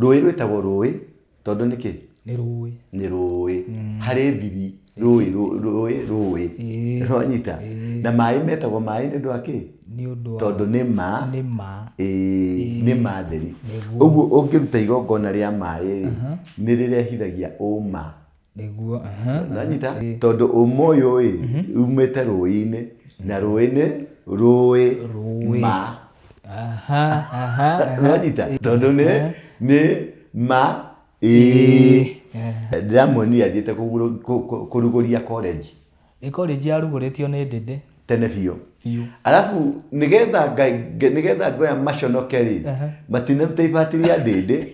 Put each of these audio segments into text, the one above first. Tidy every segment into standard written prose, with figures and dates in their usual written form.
Rũĩ rwĩtagwo rũĩ tondũ nĩ kĩ? Nĩ rũĩ. Nĩ rũĩ. Harĩ thiri rũĩ rũĩ rũĩ. Nĩwanyita? Na maĩ metagwo maĩ nĩ ũndũ wa kĩ? Nĩ ũndũ wa Tondũ nĩ ma. Nĩ ma. Ĩĩ, nĩ ma theri. Nĩguo. Ũguo ũngĩruta igongona rĩa maĩ rĩ, nĩ rĩrehithagia ũma. Nĩguo. Nanyita? Tondũ ũma ũyũ ĩ, umĩte rũĩ-inĩ, na rũĩ nĩ rũĩ Rũĩ. ma. Aha, aha, aha. Nanyita? Tondũ nĩ ma ĩĩ. Ndĩramuonire athiĩte kũrugũria college. Ĩ college yarugũrĩtio nĩ Ndĩndĩ. Tene biũ. Biũ. Arabu nĩgetha Ngai nĩgetha andũ aya maconoke rĩ, matinaruta ibati rĩa Ndĩndĩ,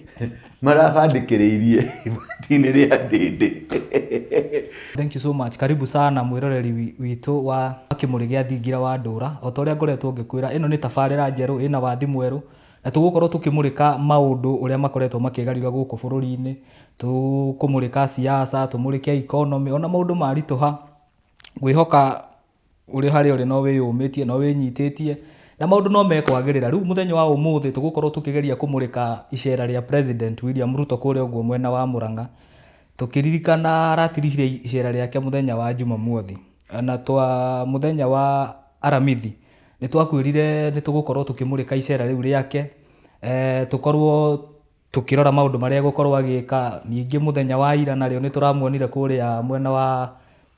marabandĩkĩrĩirie ibati-inĩ rĩa Ndĩndĩ. Thank you so much. Karibu sana mwĩroreri witũ wa Kĩmũrĩ gĩa Thingira wa Ndũra. O ta ũrĩa ngoretwo ngĩkwĩra, ĩno nĩ tabarĩra njerũ ĩna wathi mwerũ, na tũgũkorwo tũkĩmũrĩka maũndũ ũrĩa makoretwo makĩgarũra gũkũ bũrũri-inĩ. Tũkũmũrĩka siasa, tũmũrĩke economy, ona maũndũ maritũha. Ngwĩhoka ũrĩ harĩa ũrĩ no wĩyũmĩtie, no wĩnyitĩtie, na maũndũ no mekwagĩrĩra. Rĩu mũthenya wa ũmũthĩ tũgũkorwo tũkĩgeria kũmũrĩka icera rĩa President William Ruto kũrĩa ũguo mwena wa Mũrang'a. Tũkĩririkana aratirihire icera rĩake mũthenya wa Jumamothi. Na twa mũthenya wa Aramithi nĩ twakwĩrire nĩ tũgũkorwo tũkĩmũrĩka icera rĩu rĩake, tũkorwo tũkĩrora maũndũ marĩa egũkorwo agĩka. Ningĩ mũthenya wa ira narĩo nĩ tũramuonire kũrĩa mwena wa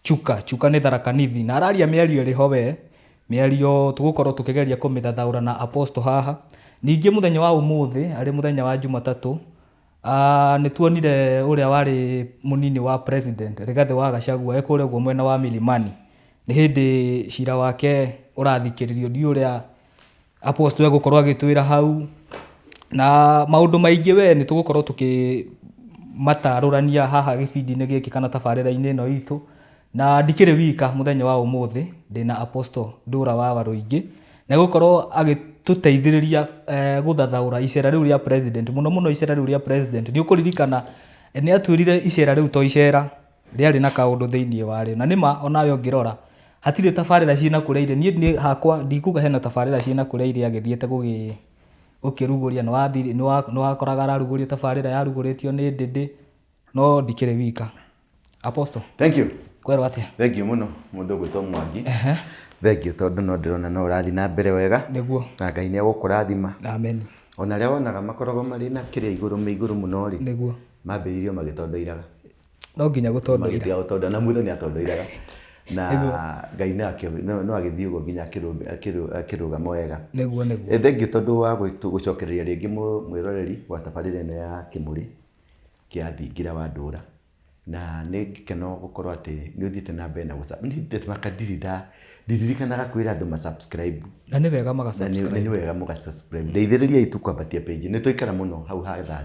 Chuka, Chuka nĩ Tharaka Nithi, na araria mĩario ĩrĩ ho we, mĩario tũgũkorwo tũkĩgeria kũmĩthathaũra na Apostle haha. Ningĩ mũthenya wa ũmũthĩ, arĩ mũthenya wa Jumatatũ, nĩ tuonire ũrĩa warĩ mũnini wa president Rigathĩ wa Gachagua e kũrĩa ũguo mwena wa Milimani. Nĩ hĩndĩ cira wake ũrathikĩrĩrio, ndiũĩ ũrĩa Apostle egũkorwo agĩtwĩra hau. Na maũndũ maingĩ we nĩ tũgũkorwo tũkĩmatarũrania haha gĩbindi-inĩ gĩkĩ kana tabarĩra-inĩ ĩno itũ. Na ndikĩrĩ wika mũthenya wa ũmũthĩ, ndĩna Apostle Ndũra wa Warũingĩ, na egũkorwo agĩtũteithĩrĩria gũthathaũra icera rĩu rĩa president, mũno mũno icera rĩu rĩa president. Nĩ ũkũririkana nĩ atwĩrire icera rĩu to icera, rĩarĩ na kaũndũ thĩinĩ warĩo. Na nĩma onawe ũngĩrora, hatirĩ tabarĩra ciĩna kũrĩa irĩ. Niĩ niĩ hakwa ndikuga hena tabarĩra ciĩna kũrĩa irĩ agĩthiĩte gũkĩrugũria, nĩ wakoraga ararugũria tabarĩra yarugũrĩtio nĩ Ndĩndĩ, no ndikĩrĩ wika. Apostle. Thank you. Kwerwo atĩa? Thank you mũno mũndũ ũgwĩtwo Mwangi. Thank you tondũ no ndĩrona no ũrathiĩ na mbere wega. Nĩguo. Na Ngai nĩ egũkũrathima. Amen. Ona arĩa wonaga makoragwo marĩ na kĩrĩa igũrũ me igũrũ mũno rĩ. Nĩguo. Mambĩrĩirie magĩtondoiraga. No nginya gũtondoira. Magĩtiga gũtonda na Muthoni atondoiraga. Na Ngai no agĩthiĩ ũguo nginya akĩrũgama wega. Nĩguo nĩguo. Thank you tondũ wa gũcokereria rĩngĩ mwĩroreri wa tabarĩra ĩno ya Kĩmũrĩ kĩa Thingira wa Ndũra. Na nĩ gĩkeno gũkorwo atĩ nĩ ũthiĩte na mbere na gũ niĩ ndĩmaka ndirĩ nda ndiririkanaga kwĩra andũ ma subscribe. Na nĩ wega maga subscribe. Na nĩ wega mũga subscribe. Ndeithĩrĩriai tu kwambatia page. Nĩ twaikara mũno hau ha 30.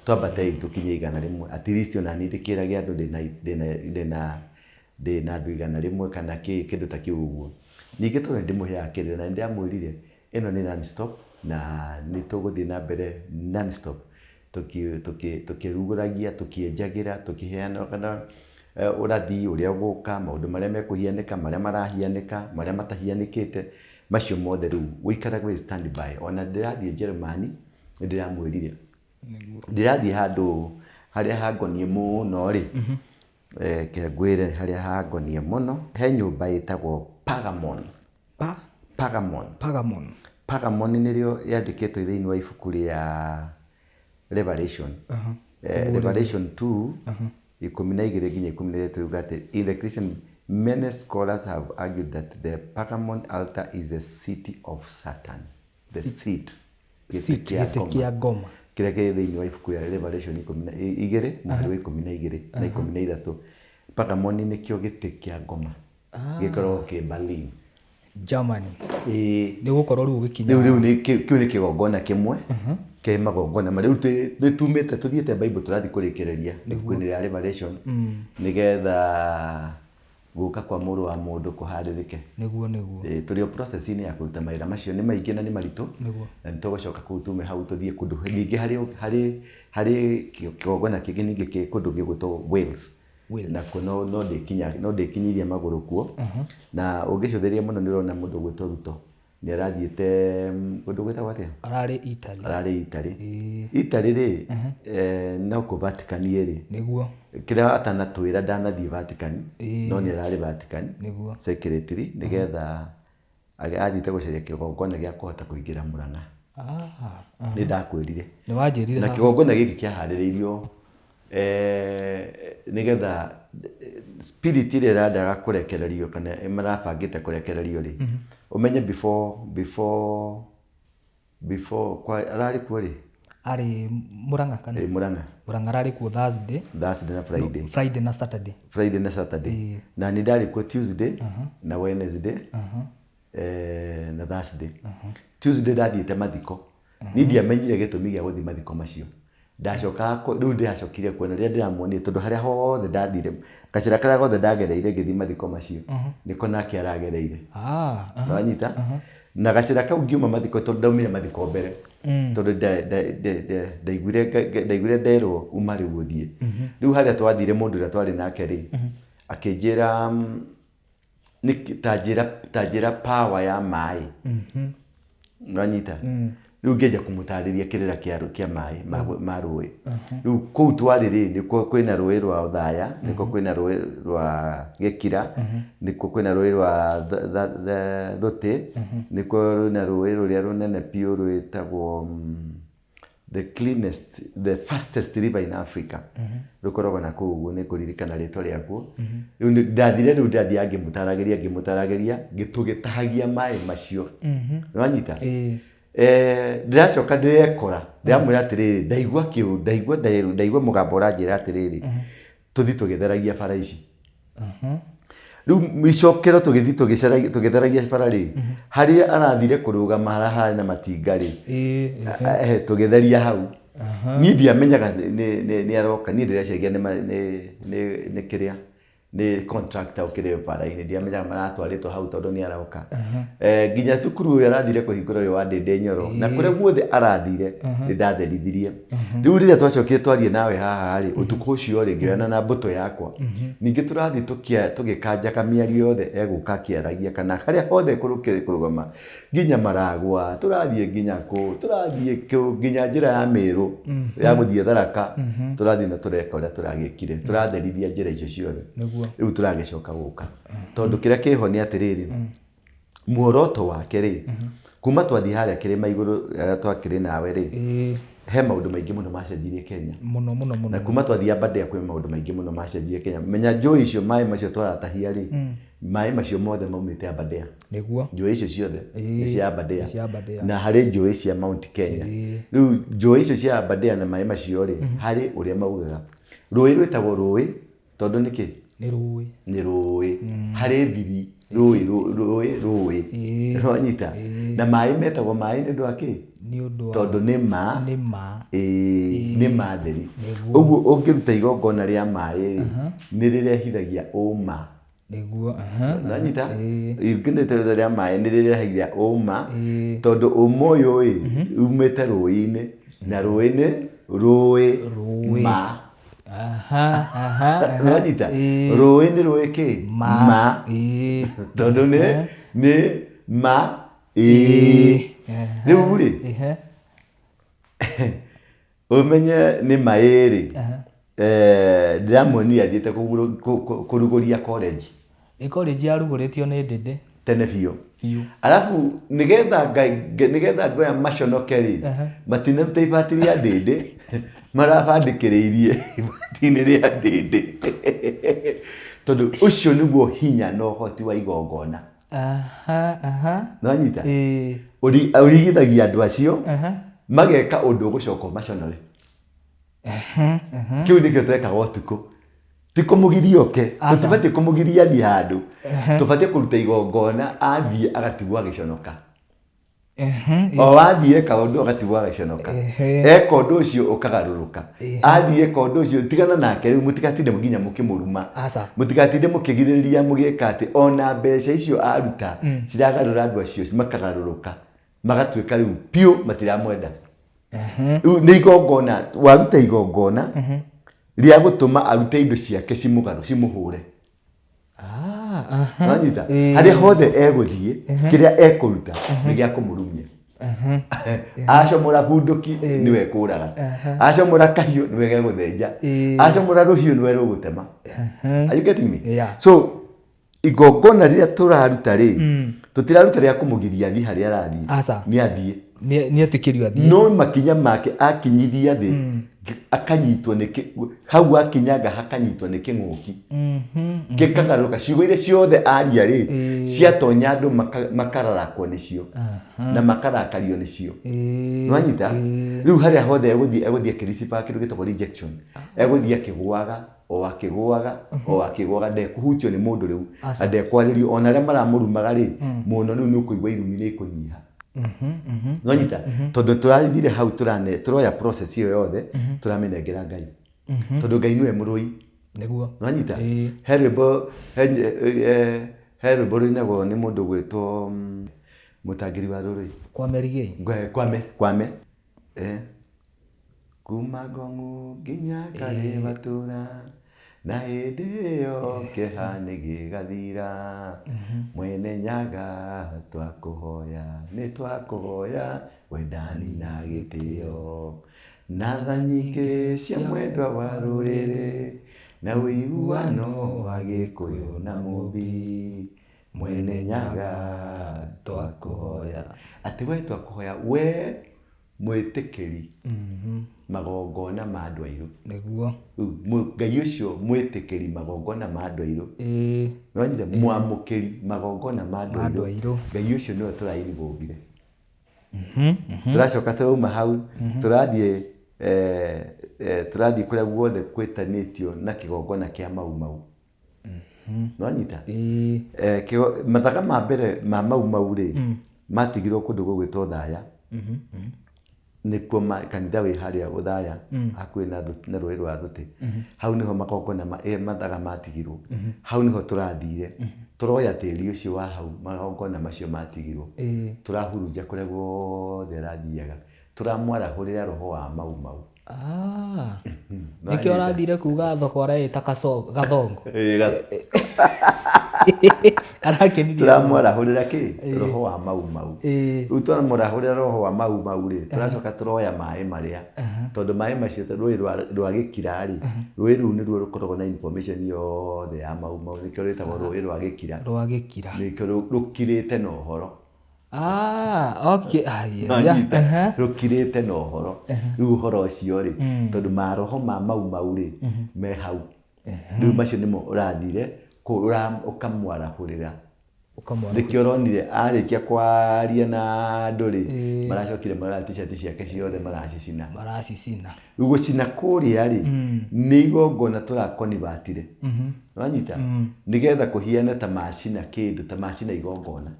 Twambatei tũkinye 100. At least ona niĩ ndĩkĩrage andũ ndĩna ndĩna ndĩna ndĩna andũ 100 kana kĩ kĩndũ ta kĩu ũguo. Ningĩ tondũ nĩ ndĩmũheaga kĩrĩra na nĩ ndĩramwĩrire ĩno nĩ non stop na nĩ tũgũthiĩ na mbere non stop tũkĩrugũragia, tũkĩenjagĩra, tũkĩheanaga ũrathi ũrĩa ũgũka, maũndũ marĩa mekũhianĩka, marĩa marahianĩka, marĩa matahianĩkĩte, macio mothe rĩu ũikarage wĩ stand by. Ona ndĩrathiĩ Njerumani, nĩ ndĩramwĩrire, ndĩrathiĩ handũ harĩa hangoniĩ mũno rĩ, reke ngwĩre harĩa hangoniĩ mũno, he nyũmba ĩtagwo Pergamon. Pa? Pergamon. Pergamon. Pergamon nĩrĩo rĩandĩkĩtwo thĩinĩ wa ibuku rĩa Revelation. Revelation 2, 12 nginya 13 yuga atĩ in the Christian many scholars have argued that the Pergamon altar is the city of Satan. The seat. Gĩtĩ Seat, kĩa gĩtĩ ngoma. kĩa ngoma. Kĩrĩa kĩrĩ thĩinĩ wa ibuku rĩa Revelation 12 mũhari wa 12 na 13. Pergamon nĩkĩo gĩtĩ kĩa ngoma. Gĩkoragwo kĩ Berlin. Germany. Ĩĩ. Nĩ ũgũkorwo rĩu ũgĩkinya. Rĩu rĩu nĩ kĩu nĩ kĩgongona kĩmwe kĩ magongona marĩa rĩu nĩ tumĩte tũthiĩte Bible tũrathiĩ kũrĩkĩrĩria ibuku-inĩ rĩa Revelation nĩgetha gũka kwa mũrũ wa mũndũ kũharĩrĩke. Nĩguo nĩguo. Ĩĩ, tũrĩ o process-inĩ ya kũruta mawĩra macio nĩ maingĩ na nĩ maritũ. Nĩguo. Na nĩ tũgũcoka kũu tume hau tũthiĩ kũndũ ningĩ harĩ harĩ harĩ kĩgongona kĩngĩ ningĩ kĩ kũndũ gĩgwĩtwo Wales. Wales. Nakuo no no ndĩkinya no ndĩkinyirie magũrũ kuo. Na ũngĩcũthĩrĩria mũno nĩ ũrona mũndũ ũgwĩtwo Ruto. Nĩ arathiĩte kũndũ gwĩtagwo atĩa? Ararĩ Italy. Ararĩ Italy. Ĩĩ. Italy rĩ, no kũ Vatican ĩrĩ. Nĩguo. Kĩrĩa atanatwĩra ndanathiĩ Vatican, no nĩ ararĩ Vatican. Nĩguo. Secretly, nĩgetha athiĩte gũcaria kĩgongona gĩa kũhota kũingĩra Mũrang'a. Nĩ ndakwĩrire. Nĩ wanjĩrire. Na kĩgongona gĩkĩ kĩaharĩrĩirio nĩgetha spirit ĩrĩa ĩrendaga kũrekererio kana marabangĩte kũrekererio rĩ, ũmenye before before before kwa ararĩ kuo rĩ? Arĩ Mũrang'a kana? Ĩ Mũrang'a. Mũrang'a ararĩ kuo Thursday. Thursday na Friday. Friday na Saturday. Friday na Saturday. Ĩĩ. Na niĩ ndarĩ kuo Tuesday na Wednesday na Thursday. Tuesday ndathiĩte mathiko. Niĩ ndiamenyire gĩtũmi gĩa gũthiĩ mathiko macio. Ndacokaga rĩu ndĩracokire kuona rĩrĩa ndĩramuonire tondũ harĩa hothe ndathire, gacĩra karĩa gothe ndagereire ngĩthiĩ mathiko macio, nĩko nake aragereire. Nĩwanyita? Na gacĩra kau ngiuma mathiko tondũ ndaumire mathiko mbere. Tondũ ndaiguire ndaiguire nderwo uma rĩu ũthiĩ. Rĩu harĩa twathire mũndũ ũrĩa twarĩ nake rĩ, akĩnjĩra ta njĩra ta njĩra power ya maĩ. Nĩwanyita? Rĩu ngĩanjia kũmũtarĩria kĩrĩra kĩa kĩa maĩ ma ma rũĩ. Rĩu kũu twarĩ rĩ, nĩkuo kwĩna rũĩ rwa Othaya, nĩkuo kwĩna rũĩ rwa Gĩkira, nĩkuo kwĩna rũĩ rwa Thũtĩ, nĩkuo kwĩna rũĩ rũrĩa rũnene biũ rwĩtagwo the cleanest, the fastest river in Africa. Rũkoragwo na kũu ũguo, nĩ ngũririkana rĩtwa rĩaguo. Rĩu ndathire rĩu ndathiaga ngĩmũtaragĩria ngĩmũtaragĩria, tũgĩtahagia maĩ macio. Nĩwanyita? Ĩĩ. Ndĩracoka ndĩrekora, ndĩramwĩra atĩrĩrĩ, ndaigua kĩũ, ndaigua ndaigua mũgambo ũranjĩra atĩrĩrĩ, tũthiĩ tũgĩtheragia bara ici. Rĩu icokero tũgĩthiĩ tũgĩcaragia tũgĩtheragia bara rĩ, harĩa arathire kũrũgama harĩa harĩ na matinga rĩ, tũgĩtheria hau. Niĩ ndiamenyaga nĩ aroka, niĩ ndĩreciragia nĩ kĩrĩa, nĩ contractor ũkĩrĩ bara-inĩ, ndiamenyaga maratwarĩtwo hau tondũ nĩ aroka. Nginya thukuru ũyũ arathire kũhingũra ũyũ wa Ndĩndĩ Nyoro, na kũrĩa guothe arathire nĩ ndatherithirie. Rĩu rĩrĩa twacokire twarie nawe haha rĩ, ũtukũ ũcio rĩ, ngĩoyana na mbũtũ yakwa. Ningĩ tũrathiĩ tũgĩkanjaga mĩario yothe egũka akĩaragia kana harĩa hothe kũrũgama, nginya Maragwa, tũrathiĩ nginya kũ, tũrathiĩ kũ, nginya njĩra ya Mĩrũ ya gũthiĩ Tharaka, tũrathiĩ na tũreka ũrĩa tũragĩkire, tũratherithia njĩra icio ciothe. Rĩu tũragĩcoka gũka. Tondũ kĩrĩa kĩho nĩ atĩrĩrĩ, muoroto wake rĩ, kuma twathiĩ harĩa kĩrĩma igũrũ harĩa twakĩrĩ nawe rĩ, he maũndũ maingĩ mũno macenjirie Kenya. Mũno mũno mũno. Na kuma twathiĩ Aberdare kwĩ maũndũ maingĩ mũno macenjirie Kenya. Menya njũĩ icio maĩ macio twaratahia rĩ, maĩ macio mothe maumĩte Aberdare. Nĩguo. Njũĩ icio ciothe nĩ cia Aberdare. Nĩ cia Aberdare. Na harĩ njũĩ cia Mount Kenya. Rĩu njũĩ icio cia Aberdare na maĩ macio rĩ, harĩ ũrĩa maugaga. Rũĩ rwĩtagwo rũĩ tondũ nĩ kĩ? Nĩ rũĩ. Nĩ rũĩ. Harĩ thiri rũĩ rũĩ rũĩ. Nĩwanyita? Na maĩ metagwo maĩ nĩ ũndũ wa kĩ? Nĩ ũndũ wa Tondũ nĩ ma. Nĩ ma. Ĩĩ, nĩ ma theri. Nĩguo. Ũguo ũngĩruta igongona rĩa maĩ rĩ, nĩ rĩrehithagia ũma. Nĩguo. Nĩwanyita? Ingĩruta rĩa maĩ nĩ rĩrehithagia ũma, tondũ ũma ũyũ ĩ, umĩte rũĩ-inĩ, na rũĩ nĩ rũĩ ma. Nĩwanyita? Rũĩ nĩ rũĩ kĩ? Ma. Tondũ nĩ nĩ ma ĩĩ. Rĩu rĩ, ũmenye nĩ ma ĩĩ rĩ, ndĩramuonire athiĩte kũrugũria college. Ĩ college yarugũrĩtio nĩ Ndĩndĩ. Tene biũ. Biũ. Arabu nĩgetha Ngai nĩgetha andũ aya maconoke rĩ, matinaruta ibati rĩa Ndĩndĩ, marabandĩkĩrĩirie ibati-inĩ rĩa Ndĩndĩ. Tondũ ũcio nĩguo hinya na ũhoti wa igongona. Nĩwanyita? Ũrigithagia andũ acio, mageka ũndũ ũgũcoka ũmaconore. Kĩu nĩkĩo twekaga ũtukũ. Ti kũmũgiria oke, tũtibatiĩ kũmũgiria athiĩ handũ. Tũbatiĩ kũruta igongona athiĩ agatigwo agĩconoka. O athiĩ eka ũndũ agatigwo agĩconoka. Eka ũndũ ũcio ũkagarũrũka. Athiĩ eka ũndũ ũcio, tigana nake rĩu mũtigatinde nginya mũkĩmũruma. Mũtigatinde mũkĩgirĩrĩria mũgĩka atĩ ona mbeca icio aruta ciragarũra andũ acio makagarũrũka. Magatuĩka rĩu biũ matiramwenda. Rĩu nĩ igongona, waruta igongona rĩa gũtũma arute indo ciake cimũgarũ, cimũhũre. Aha. Wanyita? Ĩĩ. Harĩa hothe egũthiĩ, kĩrĩa ekũruta nĩ gĩa kũmũrumia. Acomora bunduki nĩwe kũraga, acomora kahiũ nĩwe gegũthĩnja, acomora rũhiũ nĩwe rũgũtema. Are you getting me? Yeah. So igongona rĩrĩa tũraruta rĩ, tũtiraruta rĩa kũmũgiria athiĩ harĩa arathiĩ. Aca. Nĩ athiĩ. Nĩ etĩkĩrio athiĩ. No makinya make akinyithia thĩ, akanyitwo nĩ hau akinyanga hakanyitwo nĩ kĩng'ũki gĩkagarũrũka. Ciugo iria ciothe aria rĩ, ciatonya andũ makararakwo nĩcio na makarakario nĩcio. Nĩwanyita? Rĩu harĩa hothe egũthiĩ, egũthiĩ akĩricibaga kĩndũ gĩtagwo rejection. Egũthiĩ akĩgũaga o akĩgũaga o akĩgũaga, ndekũhutio nĩ mũndũ rĩu na ndekwarĩrio. Ona arĩa maramũrumaga rĩ mũno, rĩu nĩ ũkũigua irumi nĩ ikũnyiha. Nĩwanyita? Tondũ tũrathire hau, tũrane tũroya process ĩyo yothe, tũramĩnengera Ngai, tondũ Ngai nĩwe mũrũi. Nĩwanyita? He rwĩmbo he rwĩmbo rũinagwo nĩ mũndũ gwĩtwo Mũtangĩri wa Rũrũi. Kwame Rigei. Kwame, Kwame. Kuma Ngong'u nginya Karĩbatũra, na hĩndĩ ĩyo kĩeha nĩ gĩgathira. Mwene Nyaga twakũhoya, nĩ twakũhoya wendani na gĩtĩo, na tha nyingĩ cia mwendwa wa rũrĩrĩ, na ũiguano wa Gĩkũyũ na Mũmbi. Mwene Nyaga twakũhoya. Atĩ we twakũhoya, we mwĩtĩkĩri magongona ma andũ airũ. Rĩu Ngai ũcio mwĩtĩkĩri magongona ma andũ airũ. Nĩwanyita? Mwamũkĩri magongona ma andũ Ma andũ airũ. Airũ. Ngai ũcio nĩwe tũrainvolvire. Tũracoka tũrauma hau, tũrathiĩ tũrathiĩ kũrĩa guothe kwĩtanĩtio na kĩgongona kĩa Mau Mau. Nĩwanyita? Ĩĩ. Mathaga ma mbere ma Mau Mau rĩ, matigirwo kũndũ gũgwĩtwo Othaya. Nĩkuo kanitha wĩ harĩa Othaya, hakuhĩ na rũĩ rwa Thũtĩ. Hau nĩho magongona mathaga matigirwo. Hau nĩho tũrathire. Tũroya tĩri ũcio wa hau magongona macio matigirwo. Tũrahurunja kũrĩa guothe arathiaga. Tũramwarahũrĩra roho wa Mau Mau. Ah. Nĩkĩo ũrathire kuga thoko areĩta Gathongo. Ĩĩ, Arakenirie. Tũramwarahũrĩra kĩ? Roho wa Mau Mau. Rĩu twamwarahũrĩra roho wa Mau Mau rĩ, tũracoka tũroya maĩ marĩa, tondũ maĩ macio, rũĩ rwa Gĩkira rĩ, rũĩ rũu nĩruo rũkoragwo na information yothe ya Mau Mau, nĩkĩo rwĩtagwo rũĩ rwa Gĩkira. Rwa Gĩkira. Nĩkĩo rũkirĩte na ũhoro. Ah, okay. Ah, yeah. Wanyita? Aha. Rũkirĩte na ũhoro. Rĩu ũhoro ũcio rĩ, tondũ maroho ma Mau Mau rĩ, me hau rĩu, macio nĩmo ũrathire ũkamwarahũrĩra. Nĩkĩo ũronire arĩkia kwaria na andũ rĩ, maracokire maroya t-shirt ciake ciothe maracicina. Maracicina. Rĩu gũcina kũrĩa rĩ, nĩ igongona tũrakonivatire. Wanyita? Nĩgetha kũhiane ta macina kĩndũ, ta macina igongona.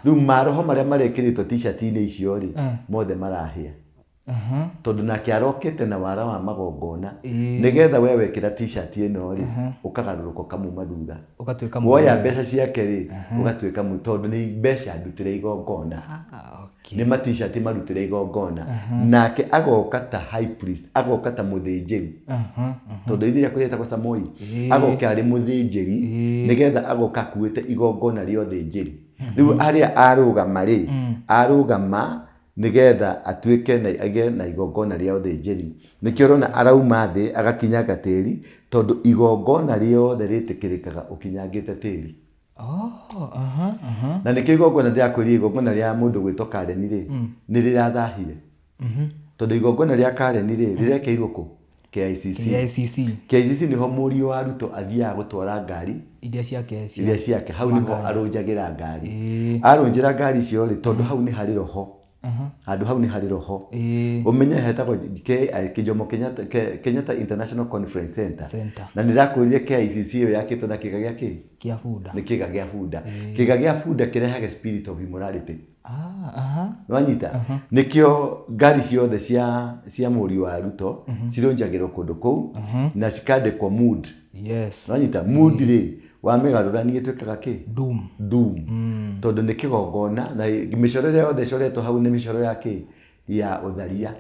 Rĩu maroho marĩa marekĩrĩtwo t-shirt-inĩ icio rĩ, mothe marahĩa, tondũ nake arokĩte na wara wa magongona, nĩgetha we wekĩra t-shirt ĩno rĩ, ũkagarũrũka ũkamuma thutha. Ũgatuĩka Woya mbeca ciake rĩ, ũgatuĩka tondũ nĩ mbeca ndutĩre igongona. Ah, okay. Nĩ ma t-shirt marutĩre igongona, nake agoka ta high priest, agoka ta mũthĩnjĩri, tondũ ithuĩ rĩa kũrĩa Samoi, agoka arĩ mũthĩnjĩri, nĩgetha agoka akuĩte igongona rĩa ũthĩnjĩri. Rĩu harĩa arũgama rĩ, arũgama nĩgetha atuĩke na agĩe na igongona rĩa ũthĩnjĩri. Nĩkĩo ũrona arauma thĩ agakinyanga tĩri, tondũ igongona rĩothe rĩtĩkĩrĩkaga ũkinyangĩte tĩri. Oh, aha, aha. Na nĩkĩo igongona ndĩrakwĩrire, igongona rĩa mũndũ gwĩtwo Karen rĩ, nĩ rĩrathahire, tondũ igongona rĩa Karen rĩ, rĩrekeirwo kũ? KICC. KICC. KICC nĩho mũriũ wa Ruto athiaga gũtwara ngari iria ciake cia iria ciake. Hau nĩho arũnjagĩra ngari. Arũnjĩra ngari icio rĩ, tondũ hau nĩ harĩ roho, handũ hau nĩ harĩ roho. Ũmenye hetagwo Jomo Kenyatta, Kenyatta International Conference Center. Center. Na nĩ ndakwĩrire KICC ĩyo yakĩtwo na kĩga gĩa kĩ? Kĩa bunda. Nĩ kĩga gĩa bunda. Kĩga gĩa bunda kĩrehaga spirit of immorality. Ah, aha. Nwanyita? Nĩkĩo ngari ciothe cia mũriũ wa Ruto cirũnjagĩrwo kũndũ kũu na cikandĩkwo mood. Nwanyita? Mood rĩ, wamĩgarũrania ĩtuĩkaga kĩ? Doom. Doom, tondũ nĩ kĩgongona na mĩcoro ĩrĩa yothe ĩcoretwo hau nĩ mĩcoro ya kĩ? Ya ũtharia,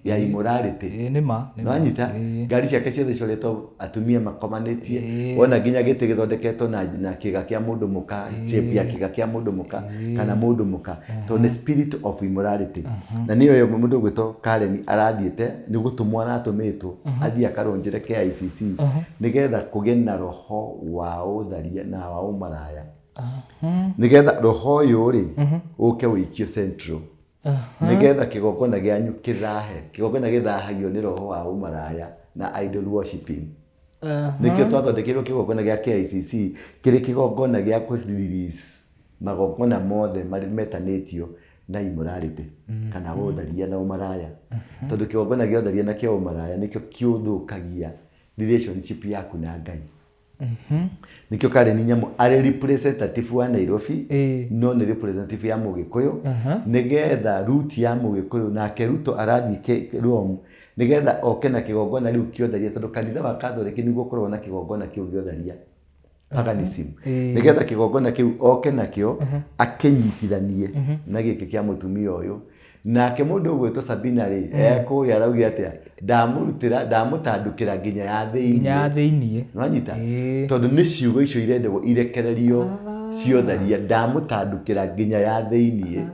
ya immorality. Ĩĩ, nĩ ma, nĩ ma. Nĩwanyita? Ĩĩ. Ngari ciake ciothe icoretwo atumia makomanĩtie. Wona nginya gĩtĩ gĩthondeketwo na kĩga kĩa mũndũ mũka, shape ya kĩga kĩa mũndũ mũka kana mũndũ mũka, tondũ nĩ spirit of immorality. Na nĩyo ĩyo mũndũ ũgwĩtwo Karen arathiĩte, nĩ gũtũmwo aratũmĩtwo athiĩ akarũnjĩre KICC nĩgetha kũgĩe na roho wa ũtharia na wa ũmaraya. Nĩgetha roho ũyũ rĩ, ũke ũikio Central. Nĩgetha kĩgongona gĩanyu kĩthahe. Kĩgongona gĩthahagio nĩ roho wa ũmaraya na idol worshiping. Nĩkĩo twathondekeirwo kĩgongona gĩa KICC kĩrĩ kĩgongona gĩa kũ release magongona mothe marĩa metanĩtio na immorality kana ũtharia na ũmaraya. Tondũ kĩgongona gĩa ũtharia na kĩa ũmaraya nĩkĩo kĩũthũkagia relationship yaku na Ngai. Nĩkĩo Karen Nyamu arĩ representative wa Nairobi, no nĩ representative ya Mũgĩkũyũ, nĩgetha root ya Mũgĩkũyũ. Nake Ruto arathiĩ Rome nĩgetha oke na kĩgongona rĩu kĩa ũtharia, tondũ kanitha wa Catholic nĩguo ũkoragwo na kĩgongona kĩu gĩa ũtharia, paganism, nĩgetha kĩgongona kĩu oke nakĩo akĩnyitithanie na gĩkĩ kĩa mũtumia ũyũ. Nake mũndũ ũgwĩtwo Sabina rĩ, ekũrĩa araugire atĩa? Ndamũrutĩra, ndamũtandukĩra nginya ya thĩiniĩ. Nginya ya thĩiniĩ. Nĩwanyita? Ĩĩ. Tondũ nĩ ciugo icio irendagwo irekererio ciotharia, ndamũtandukĩra nginya ya thĩiniĩ.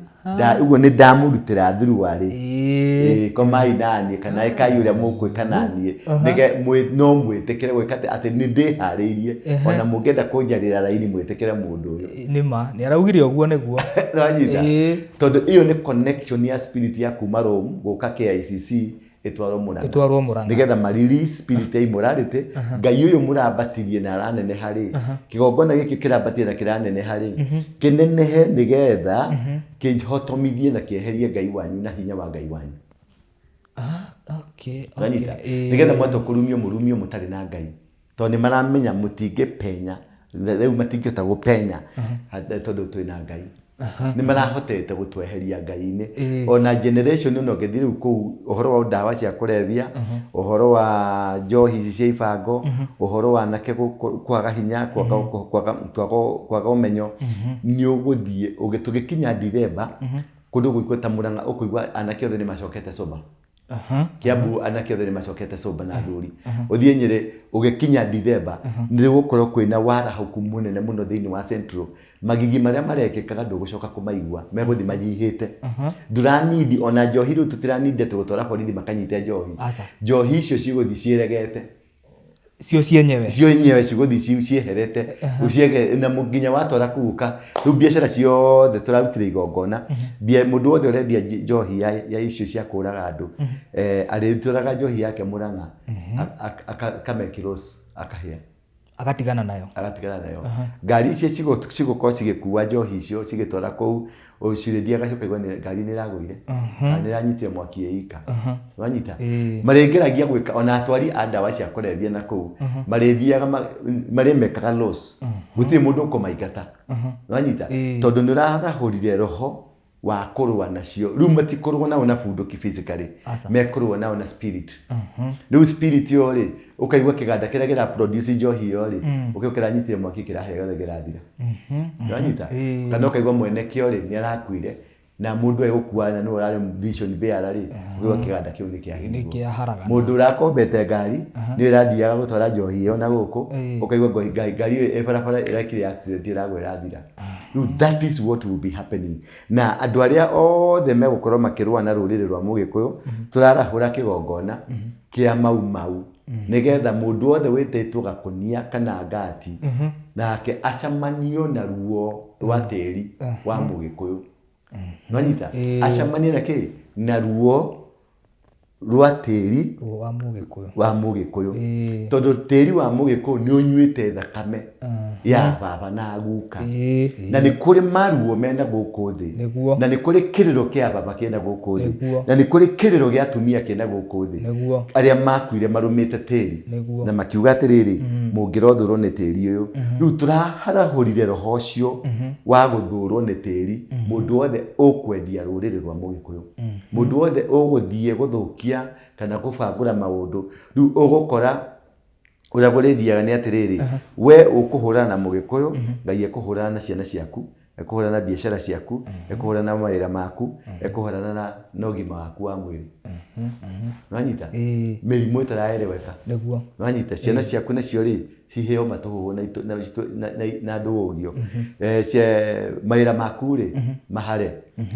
Ũguo nĩ ndamũrutĩra thuruarĩ. Ĩĩ. Ĩĩ, komai naniĩ kana ĩkai ũrĩa mũgwĩka naniĩ. No mwĩtĩkĩre gwĩka atĩ nĩ ndĩharĩirie. Ona mũngĩenda kũnjarĩra raini mwĩtĩkĩre mũndũ ũyũ. Nĩ ma, nĩ araugire ũguo nĩguo. Nĩwanyita? Ĩĩ. Tondũ ĩyo nĩ connection ya spirit ya kuma Rome gũka KICC ĩtwarwo Murang'a. Ĩtwarwo Murang'a. Nĩgetha ma release spirit ya immorality. Ngai ũyũ mũrambatirie na araneneha rĩ, kĩgongona gĩkĩ kĩrambatire na kĩraneneha rĩ, kĩnenehe nĩgetha kĩhotomithie na kĩeherie Ngai wanyu na hinya wa Ngai wanyu. Ah, okay, okay. Wanyita? Ĩĩ. Nĩgetha mwatua kũrumio mũrumio mũtarĩ na Ngai. Tondũ nĩ maramenya mũtingĩpenya, rĩu matingĩhota gũpenya tondũ twĩ na Ngai. Nĩ marahotete gũtweheria Ngai-inĩ. Ona generation ĩno ũngĩthiĩ rĩu kũu ũhoro wa ndawa cia kũrebia, ũhoro wa njohi ici cia ibango, ũhoro wa anake kwaga hinya, kwaga ũmenyo, nĩ ũgũthiĩ, tũgĩkinya Dithemba, kũndũ gũkũ ta Mũrang'a ũkũigua anake othe nĩ macokete sober. Kiambu anake othe nĩ macokete sober na athuri. Ũthiĩ Nyĩrĩ ũgĩkinya Dithemba nĩ gũgũkorwo kwĩna warahũku mũnene mũno thĩinĩ wa Central. Magigi marĩa marekĩkaga ndũgũcoka kũmaigua, megũthiĩ manyihĩte. Ndũranindi ona njohi rĩu tũtiranindi atĩ gũtwara borithi makanyite njohi. Aca. Njohi icio cigũthiĩ ciĩregete. Cio cienyewe. Cio enyewe cigũthiĩ cieherete. Na nginya watwara kũu ũka, rĩu biacara ciothe tũrarutire igongona. Mũndũ wothe ũrendia njohi ya icio cia kũraga andũ, arĩtwaraga njohi yake Mũrang'a, akamekĩrwo akahĩa. Agatigana nayo. Agatigana nayo. Ngari icio cigũkorwo cigĩkua njohi icio cigĩtwara kũu, cirĩthiaga ũkaigua ngari nĩ ĩragũire, kana nĩ ĩranyitire mwaki ĩ ika. Wanyita? Marĩgeragia gwĩka, ona atwari a ndawa cia kũrebia na kũu, marĩthiaga marĩmekaga loss. Gũtirĩ mũndũ ũkũmaingata. Wanyita? Tondũ nĩ ũrarahũrire roho wa kũrũa nacio. Rĩu matikũrũa nao na bunduki physically, mekũrũa nao na spirit. Rĩu spirit ĩyo rĩ, ũkaigua kĩganda kĩrĩa kĩra produce njohi ĩyo rĩ, ũkaigua kĩranyitire mwaki kĩrahĩa gĩothe kĩrathira. Nĩwanyita? Kana ũkaigua mwene kĩo rĩ, nĩ arakuire na mũndũ egũkua na nĩwe ũrarĩ vision bearer rĩ, ũkaigua kĩganda kĩu nĩ kĩahingwo. Nĩ kĩaharagana. Mũndũ ũrakombete ngari, nĩwe ĩrathiaga gũtwara njohi ĩyo na gũkũ, ũkaigua ngari ĩyo ĩ barabara ĩrekire accident ĩragwa ĩrathira. Rĩu that is what will be happening. Na andũ arĩa othe megũkorwo makĩrũa na rũrĩrĩ rwa Mũgĩkũyũ, tũrarahũra kĩgongona kĩa Mau Mau nĩgetha mũndũ wothe wĩtĩtwo gakũnia kana ngati nake acamanio na ruo rwa tĩri wa Mũgĩkũyũ. Nĩwanyita? Acemanie na kĩ? Na ruo rwa tĩri Ruo wa Mũgĩkũyũ. Wa Mũgĩkũyũ. Tondũ tĩri wa Mũgĩkũyũ nĩ ũnyuĩte thakame ya baba na guka. Na nĩ kũrĩ maruo mena gũkũ thĩ. Na nĩ kũrĩ kĩrĩro kĩa baba kĩna gũkũ thĩ. Na nĩ kũrĩ kĩrĩro gĩa atumia kĩna gũkũ thĩ. Arĩa makuire marũmĩte tĩri. Na makiuga atĩrĩrĩ, mũngĩrothũrwo nĩ tĩri ũyũ. Rĩu tũraharahũrire roho ũcio wa gũthũrwo nĩ tĩri, mũndũ wothe ũkwendia rũrĩrĩ rwa Mũgĩkũyũ. Mũndũ wothe ũgũthiĩ gũthũkia kana gũbangũra maũndũ. Rĩu ũgũkora ũrĩa kũrĩthiaga nĩ atĩrĩrĩ, we ũkũhũrana na Mũgĩkũyũ, Ngai ekũhũrana na ciana ciaku. Ĩkũhũrana na biacara ciaku, ĩkũhũrana na mawĩra maku, ĩkũhũrana na ũgima waku wa mwĩrĩ. Nĩwanyita? Mĩrimũ ĩtaraereweka. Nĩguo. Nĩwanyita? Ciana ciaku nacio rĩ, ciheo matũhũhũ na itũ- na citũ- na- na- na ndũgũgio. Eh, cie- Mawĩra maku rĩ, mahare.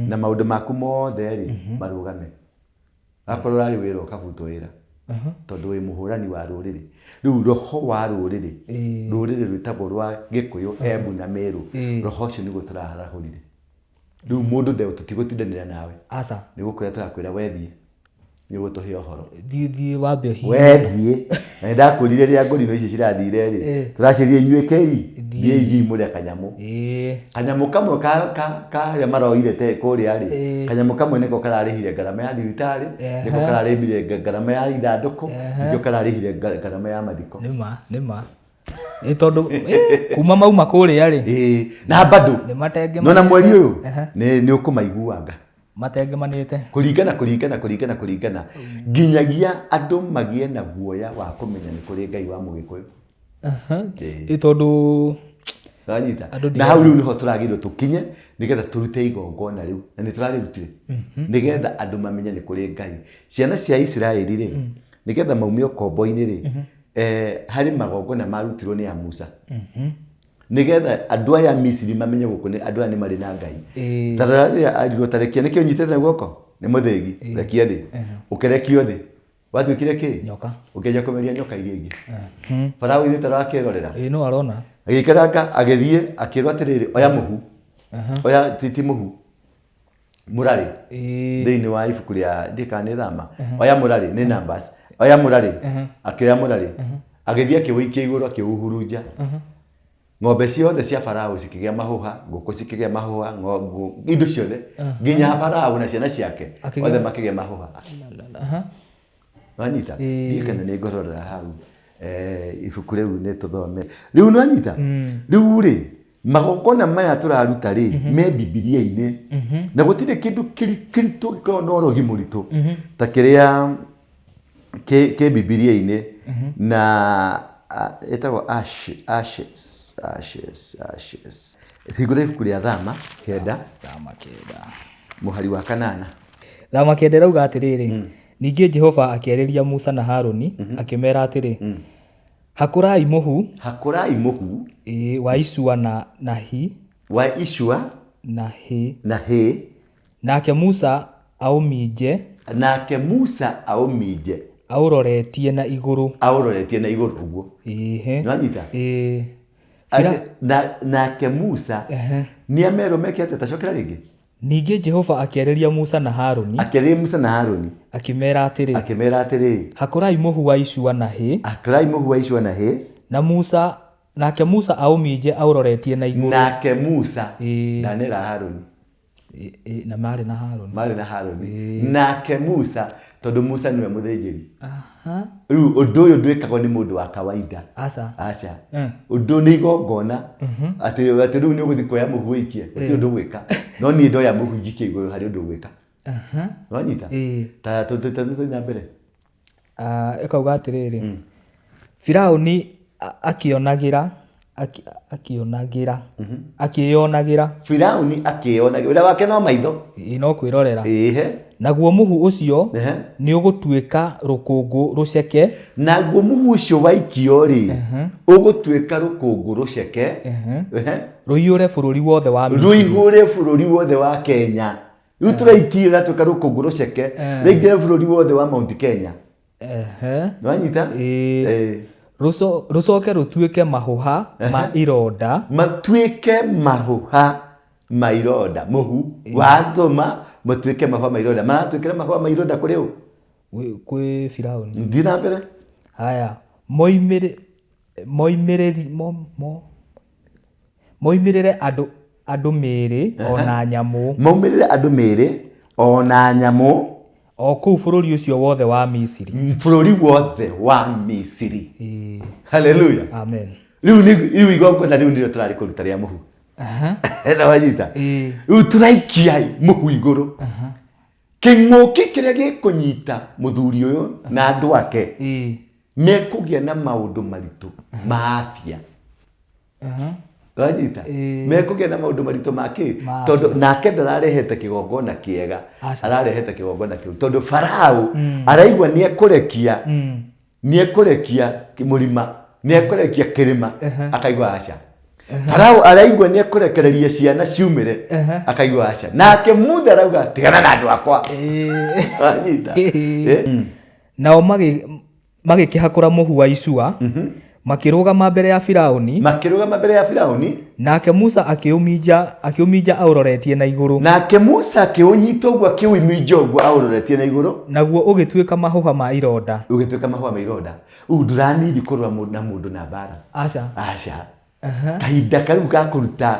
Na maũndũ maku mothe rĩ, marũgame. Akorwo ũrarĩ wĩra ũkabutwo wĩra. Tondũ wĩ mũhũrani wa rũrĩrĩ. Rĩu roho wa rũrĩrĩ, rũrĩrĩ rwĩtagwo rwa Gĩkũyũ, Embu na Meru, roho ũcio nĩguo tũraharahũrire. Rĩu mũndũ nde tũtigũtindanĩra nawe. Aca. Nĩ gũkwĩra tũrakwĩra we thiĩ, nĩ ũgũtũhe ũhoro. Thiĩ thiĩ wambe ũhinge. We thiĩ. Na nĩ ndakwĩrire rĩrĩa ngũrinũ ici cirathire rĩ, tũraciĩrire inyuĩ kĩi, thiĩi thiĩi mũrĩe kanyamũ. Kanyamũ kamwe ka ka ka arĩa maroire te kũrĩa rĩ, kanyamũ kamwe nĩko kararĩhire ngarama ya thibitarĩ, nĩko kararĩhire ngarama ya ithandũkũ, nĩkĩo kararĩhire ngarama ya mathiko. Nĩma nĩma. Nĩ tondũ kuma mauma kũrĩa rĩ. Ĩĩ, na bado. Nĩ matengemanĩte. Nona mweri ũyũ nĩ nĩ ũkũmaiguanga. Matengemanĩte. Kũringana kũringana kũringana kũringana nginyagia andũ magĩe na guoya wa kũmenya nĩ kũrĩ Ngai wa Mũgĩkũyũ. Ĩ tondũ Ũranyita? Na hau rĩu nĩho tũragĩrĩirwo tũkinye nĩgetha tũrute igongona rĩu na nĩ tũrarĩrutire nĩgetha andũ mamenye nĩ kũrĩ Ngai. Ciana cia Isiraeli rĩ, nĩgetha maume ũkombo-inĩ rĩ, harĩ magongona marutirwo nĩ a Musa. Nĩgetha andũ aya a Misiri mamenye gũkũ nĩ andũ aya nĩ marĩ na Ngai. Ta rora rĩrĩa arirwo ta rekia nĩkĩ ũnyitĩte na guoko? Nĩ mũthĩgi, rekia thĩ. Ũkĩrekio thĩ. Watuĩkire kĩ? Nyoka. Ũkĩanjia kũmeria nyoka iria ingĩ. Farao ithe tara akĩrorera. Ĩĩ no arona. Agĩikaranga agĩthiĩ akĩrwo atĩrĩrĩ, oya mũhu. Oya ti mũhu. Mũrarĩ. Thĩinĩ wa ibuku rĩa ndiũĩ kana nĩ Thama. Oya mũrarĩ nĩ Numbers. Oya mũrarĩ. Akĩoya mũrarĩ. Agĩthiĩ akĩũikia igũrũ akĩũhurunja. Ng'ombe ciothe cia Farao cikĩgĩa mahũha, ngũkũ cikĩgĩa mahũha, indo ciothe nginya Farao na ciana ciake othe makĩgĩa mahũha. Wanyita? Ndiũĩ kana nĩ ngũrora hau ibuku rĩu nĩ tũthome. Rĩu nĩ wanyita? Rĩu rĩ, magongona maya tũraruta rĩ, me Bibilia-inĩ. Na gũtirĩ kĩndũ kĩritũ gĩkoragwo na ũrogi mũritũ ta kĩrĩa kĩ Bibilia-inĩ na ĩtagwo ashes, ashes, ashes. Hingũra ibuku rĩa Thama kenda. Thama kenda. Mũhari wa kanana. Thama kenda ĩrauga atĩrĩrĩ, Ningĩ Jehova akĩarĩria Musa na Haruni, akĩmera atĩrĩ, Hakũrai mũhu. Hakũrai mũhu. Ĩĩ, wa icua na hi. Wa icua. Na hĩ. Na hĩ. Nake Musa aũminje. Nake Musa aũminje. Aũroretie na igũrũ. Aũroretie na igũrũ ũguo. Ĩĩ. Nĩwanyita? Ĩĩ. Nake Musa nĩ amerwo meke atĩa? Ta cokera rĩngĩ. Ningĩ Jehova akĩarĩria Musa na Haruni. Akĩarĩria Musa na Haruni. Akĩmeera atĩrĩ. Akĩmeera atĩrĩ. Hakũrai mũhu wa icua na hĩ. Hakũrai mũhu wa icua na hĩ. Na Musa, nake Musa aũminje aũroretie na igũrũ. Nake Musa ndanera Haruni. Na marĩ na Haruni. Marĩ na Haruni. Nake Musa, tondũ Musa nĩwe mũthĩnjĩri. Rĩu ũndũ ũyũ ndwĩkagwo nĩ mũndũ wa kawaida. Aca. Aca. Ũndũ nĩ igongona. Atĩ atĩ rĩu nĩ ũgũthiĩ kuoya mũhu ũikie. Gũtirĩ ũndũ ũgwĩka. No niĩ ndoya mũhu njikie igũrũ harĩ ũndũ ũgwĩka. Wanyita? Ta tũthiĩ na mbere. Ĩkauga atĩrĩrĩ, Firaũni akĩonagĩra, akĩonagĩra, akĩĩonagĩra. Firaũni akĩĩonagĩra, wĩra wake no maitho. Ĩĩ no kwĩrorera. Ĩĩhe. Naguo mũhu ũcio nĩũgũtuĩka rũkũngũ rũceke. Naguo mũhu ũcio waikio-rĩ, ũgũtuĩka rũkũngũ rũceke. Rũiyũre bũrũri wothe wa Misiri. Rũihũre bũrũri wothe wa Kenya. Rĩu tũraikia rũratuĩka rũkũngũ rũceke, rũingĩre bũrũri wothe wa Mount Kenya. Nĩwanyita? Ĩĩ. Rũcoke rũtuĩke mahũha ma ironda. Matuĩke mahũha ma ironda. Mũhu wathoma matuĩke mahũha ma ironda. Maratuĩkĩra mahũha ma ironda kũrĩ ũ? Kwĩ Firaũni. Thiĩ na mbere. Haya. Moimĩrĩri Moimĩrĩre andũ andũ mĩĩrĩ o na nyamũ. Maumĩrĩre andũ mĩĩrĩ o na nyamũ. O kũu bũrũri ũcio wothe wa Misiri. Bũrũri wothe wa Misiri. Ĩĩ. Haleluya. Amen. Rĩu nĩ rĩu igongona rĩu nĩrĩo tũrarĩ kũruta rĩa mũhu. Na wanyita? Ĩĩ. Rĩu tũraikia mũhu igũrũ. Kĩng'ũki kĩrĩa gĩkũnyita mũthuri ũyũ na andũ ake Ĩĩ. mekũgĩa na maũndũ maritũ ma afya. Wanyita? Ĩĩ. Mekũgĩa na maũndũ maritũ ma kĩ? Ma Tondũ nake ndararehete kĩgongona kĩega, Aca. ararehete kĩgongona kĩũru. Tondũ Farao araigua nĩ ekũrekia nĩ ekũrekia mũrima, nĩ ekũrekia kĩrĩma, akaigua aca. Farao araigua nĩ ekũrekereria ciana ciumĩre, akaigua aca. Nake Musa arauga tigana na andũ akwa. Wanyita? Eh? Nao magĩkĩhakũra mũhu wa icua, makĩrũgama mbere ya Firaũni. Makĩrũgama mbere ya Firaũni. Nake Musa akĩũminja, akĩũminja aũroretie na igũrũ. Nake Musa akĩũnyita ũguo, akĩũminja ũguo aũroretie na igũrũ. Naguo ũgĩtuĩka mahũha ma ironda. Ũgĩtuĩka mahũha ma ironda. Rĩu ndũranindi kũrũa na mũndũ na mbara. Aca. Aca. Kahinda kau ga kũruta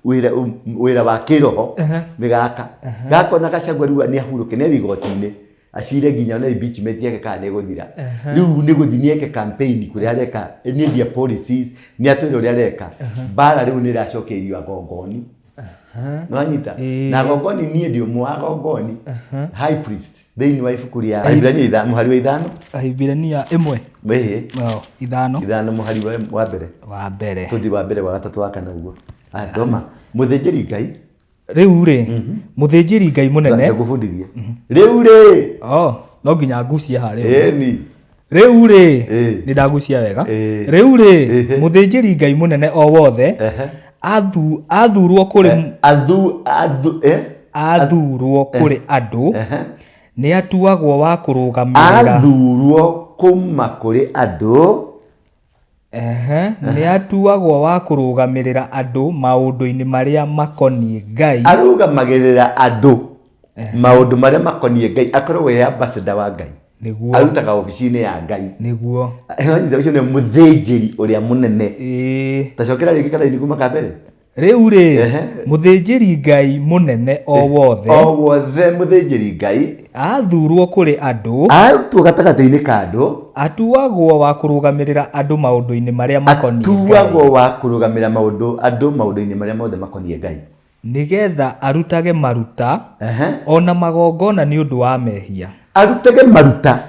wĩra wĩra wa kĩroho nĩ gaka. Gaka ona Gachagua rĩu nĩ ahurũke, nĩ athiĩ igoti-inĩ. Acire nginya ona impeachment yake kana nĩ ĩgũthira. Rĩu nĩ gũthiĩ nĩ eke campaign kũrĩa areka, nĩ endia policies, nĩ atwĩre ũrĩa areka. Mbara rĩu nĩ ĩracokeirio agongoni. Nĩwanyita? Na agongoni niĩ ndĩ ũmwe wa agongoni. High priest thĩinĩ wa ibuku rĩa Ahibirania mũhari wa 5. Ahibirania 1. Ĩĩ. Oh, 5. 5 mũhari wa mbere. Wa mbere. Tũthiĩ wa mbere, wa gatatũ, wa kana ũguo. Thoma. Mũthĩnjĩri Ngai. Rĩu rĩ, mũthĩnjĩri Ngai mũnene. Ngũbundithie. Rĩu rĩ. Oh, no nginya ngucie harĩa. Ĩni. Rĩu rĩ, Ĩĩ. nĩ ndagucia wega. Ĩĩ. Rĩu rĩ, Ĩhĩ. mũthĩnjĩri Ngai mũnene o wothe athurwo kũrĩ Athu, athu, eh? athurwo kũrĩ andũ nĩ atuagwo wa kũrũgamĩrĩra. Athurwo kuma kũrĩ andũ. Ehe, nĩ atuagwo wa kũrũgamĩrĩra andũ maũndũ-inĩ marĩa makoniĩ Ngai. Arũgamagĩrĩra andũ maũndũ marĩa makoniĩ Ngai, akoragwo e ambassador wa Ngai. Nĩguo. Arutaga obici-inĩ ya Ngai. Nĩguo. Ũcio nĩ mũthĩnjĩri ũrĩa mũnene. Ĩĩ. Tacokera rĩngĩ karaini kuma ka mbere. Rĩu rĩ, mũthĩnjĩri Ngai mũnene o wothe. O wothe mũthĩnjĩri Ngai. Athurwo kũrĩ andũ. Arutwo gatagatĩ-inĩ ka andũ. Atuagwo wa kũrũgamĩrĩra andũ maũndũ-inĩ marĩa makoniĩ Ngai. Atuagwo wa kũrũgamĩrĩra maũndũ andũ maũndũ-inĩ marĩa mothe makoniĩ Ngai. Nĩgetha arutage maruta o na magongona nĩ ũndũ wa mehia. Arutage maruta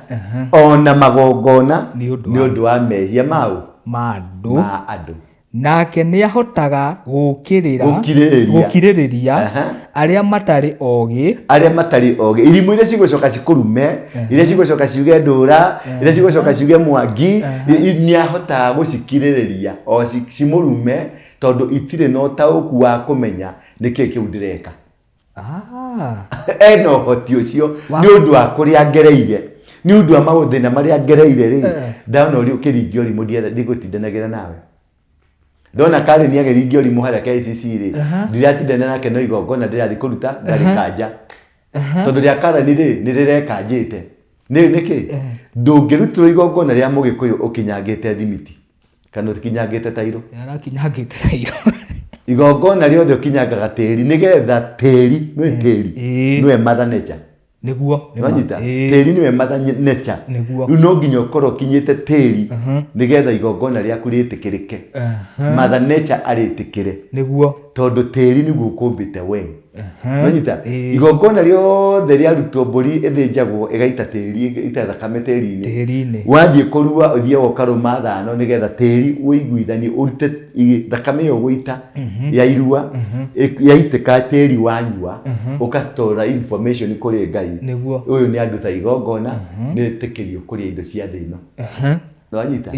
o na magongona nĩ ũndũ wa mehia ma Ma andũ. Ma andũ. Nake nĩahotaga gũũkĩrĩra, Gũkirĩrĩria. gũkirĩrĩria arĩa matarĩ ogĩ. Arĩa matarĩ ogĩ. Irimũ iria cigũcoka cikũrume, iria cigũcoka ciuge ndũra, iria cigũcoka ciuge mwangi, nĩahotaga gũcikirĩrĩria o cimũrume tondũ itirĩ na ũtaũku wa kũmenya nĩkĩ kĩu ndĩreka. Ena ũhoti ũcio nĩ ũndũ wa kũrĩa ngereire, nĩ ũndũ wa maũthĩna marĩa ngereire rĩ, ndona ũrĩa ũkĩringia ũrimũ ndigũtindanagĩra nawe. Ndona Karen agĩringia ũrimũ harĩa KICC rĩ, ndiratindanĩra nake no igongona ndĩrathiĩ kũruta ngarĩkanja. Tondũ rĩa Karen rĩ, nĩ rĩrekanjĩte. Nĩ nĩkĩ? Ndũngĩrutĩrwo igongona rĩa mũgĩkũyũ ũkinyangĩte thimiti. Kana ũkinyangĩte tairo. Arakinyangĩte tairo. Igongona rĩothe ũkinyangaga tĩri nĩgetha tĩri, nĩũĩ tĩri, nĩwe mother nature. Nĩguo. Nĩwanyita? Tĩri nĩwe mother nature. Nĩguo. Rĩu no nginya ũkorwo ũkinyĩte tĩri nĩgetha igongona rĩaku rĩtĩkĩrĩke. Mother nature arĩtĩkĩre. Nĩguo. Tondũ tĩri nĩguo ũkũmbĩte we. Nĩwanyita? Igongona rĩothe rĩarutwo mbũri ĩthĩnjagwo ĩgaita tĩri, ĩgaita thakame tĩri-inĩ. Tĩri-inĩ. Wathiĩ kũrua ũthiaga ũkarũma thano nĩgetha tĩri ũiguithanie ũrute thakame ĩyo ũgũita ya irua, yaitĩka tĩri wanyua, ũgatwara information kũrĩ Ngai. Nĩguo. Ũyũ nĩ anduta igongona, nĩ ĩtĩkĩrio kũrĩa indo cia thĩ ĩno. Nĩwanyita?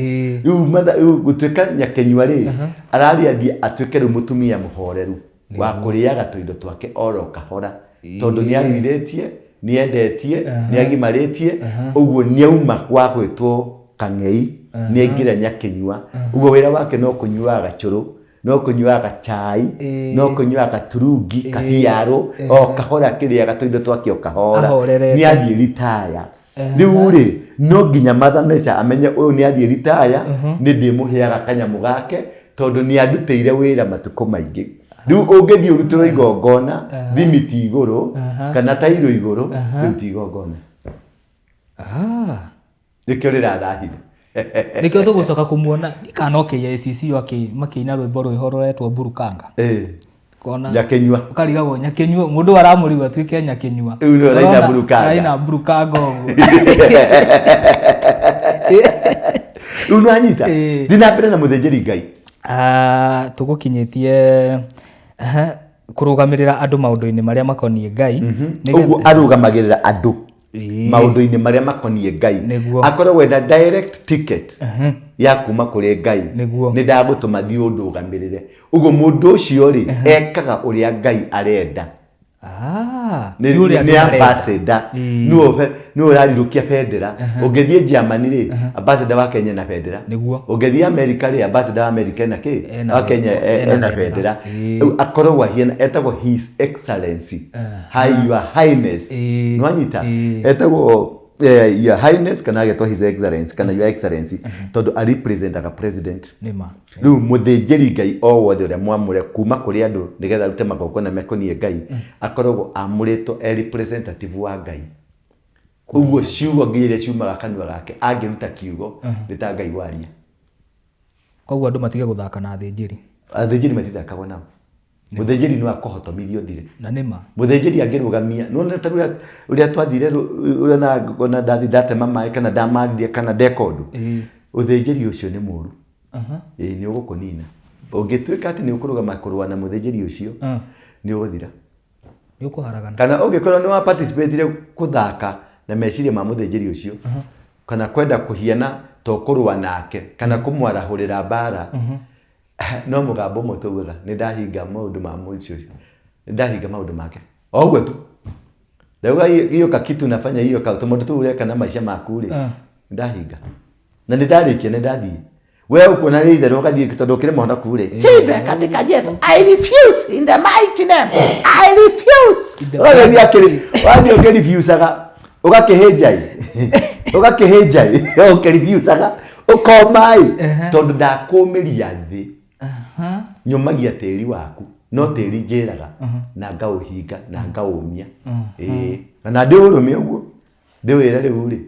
Rĩu rĩu gũtuĩka nyakĩnyua rĩ, ararĩa athiĩ atuĩke rĩu mũtumia mũhoreru. Wa kũrĩaga tũindo twake oro kahora tondũ nĩ aruithĩtie, nĩ endetie, nĩ agimarĩtie, ũguo nĩ auma wa gwĩtwo kang'ei, nĩ aingĩra nyakĩnyua. Ũguo wĩra wake no kũnyuaga gacũrũ, no kũnyuaga gacai, no kũnyuaga gaturungi, kahiarũ, o kahora akĩrĩaga tũindo twake o kahora. Nĩ athiĩ ritaya. Rĩu rĩ, no nginya Mother Nature amenye ũyũ nĩ athiĩ ritaya, nĩ ndĩmũheaga kanyamũ gake, tondũ nĩ andutĩire wĩra matukũ maingĩ. Rĩu ũngĩthiĩ ũrutĩrwo igongona, thimiti igũrũ, kana tairo igũrũ, rĩu ti igongona. Nĩkĩo rĩrathahire. Nĩkĩo tũgũcoka kũmuona, ndikana o KICC makĩina rwĩmbo rwĩho rũretwo Burukanga. Kona Nyakĩnyua. Ũkarigagwo nyakĩnyua, mũndũ aramũrigwo atuĩke nyakĩnyua. Rĩu nĩwe ũraina Burukanga. Araina Burukanga ũguo. Rĩu nĩwanyita? Ĩĩ. Thiĩ na mbere na mũthĩnjĩri Ngai. Ah, tũgũkinyĩtie aha, kũrũgamĩrĩra andũ maũndũ-inĩ marĩa makoniĩ Ngai. Nĩgetha- Ũguo arũgamagĩrĩra andũ maũndũ-inĩ marĩa makoniĩ Ngai. Nĩguo. Akoragwo ena direct ticket ya kuma kũrĩ Ngai. Nĩguo. Nĩ ndagũtũma thiĩ ũndũgamĩrĩre. Ũguo mũndũ ũcio rĩ, ekaga ũrĩa Ngai arenda. Ah, Nĩ ti ũrĩa nĩ andũ marenda. ambassador. Nĩwe nĩwe ũrarirũkia bendera. Ũngĩthiĩ Germany rĩ, ambassador wa Kenya ena bendera. Nĩguo. Ũngĩthiĩ America rĩ, ambassador wa America ena kĩ? Ena Wa Kenya bendera. Ena ena bendera. bendera. Ĩĩ. Rĩu akoragwo ahiana, etagwo His Excellency. Hi Your Highness. Ĩĩ. Nĩwanyita? Ĩĩ. Etagwo Your Highness kana agetwo His Excellency kana Your Excellency tondũ a representaga president. Nĩ ma. Rĩu mũthĩnjĩri Ngai o wothe ũrĩa mwamũre kuma kũrĩ andũ nĩgetha arute magongona makoniĩ Ngai akoragwo amũrĩtwo e representative wa Ngai. Ũguo ciugo nginya iria ciumaga kanua gake angĩruta kiugo nĩ ta Ngai waria. Koguo andũ matige gũthaka na athĩnjĩri. Athĩnjĩri matithakagwo nao. Mũthĩnjĩri no akũhotomithie ũthire. Na nĩ ma. Mũthĩnjĩri angĩrũgamia, nĩwona ta ũrĩa ũrĩa twathire ũrĩa ona ndathi ndatema maĩ kana ndamaririe kana ndeka ũndũ. Ũthĩnjĩri ũcio nĩ mũru. Ĩĩ nĩ ũgũkũnina. Ũngĩtuĩka atĩ nĩ ũkũrũgama kũrũa na mũthĩnjĩri ũcio, nĩ ũgũthira. Nĩ ũkũharagana. Kana ũngĩkorwo nĩ wa participate kũthaka na meciria ma mũthĩnjĩri ũcio, kana kwenda kũhiana ta ũkũrũa nake, kana kũmwarahũrĩra mbara, no mũgambo ũmwe taugaga nĩ ndahinga maũndũ ma mũico ũcio, nĩ ndahinga maũndũ make. O ũguo tu. Ndauga hiyo kakitu nafanya hiyo ka tũmaũndũ tũu ũreka na maica maku rĩ, nĩ ndahinga. Na nĩ ndarĩkia nĩ ndathiĩ. We ũkuona rĩ itherũ ũgathiĩ tondũ ũkĩrĩ mũhonoku rĩ. Chibe katika Yesu, I refuse in the mighty name. I refuse. Ũgathiĩ akĩrĩ, wathiĩ ũkĩrefusaga, ũgakĩhĩnja ĩ. Ũgakĩhĩnja ĩ, ũkĩrefusaga, ũkoma ĩ. Tondũ ndakũmĩria thĩ. Nyũmagia tĩri waku, no tĩri njĩraga na ngaũhinga na ngaũmia. Ĩĩ. Na ndĩũrũme ũguo, ndĩwĩre rĩu rĩ,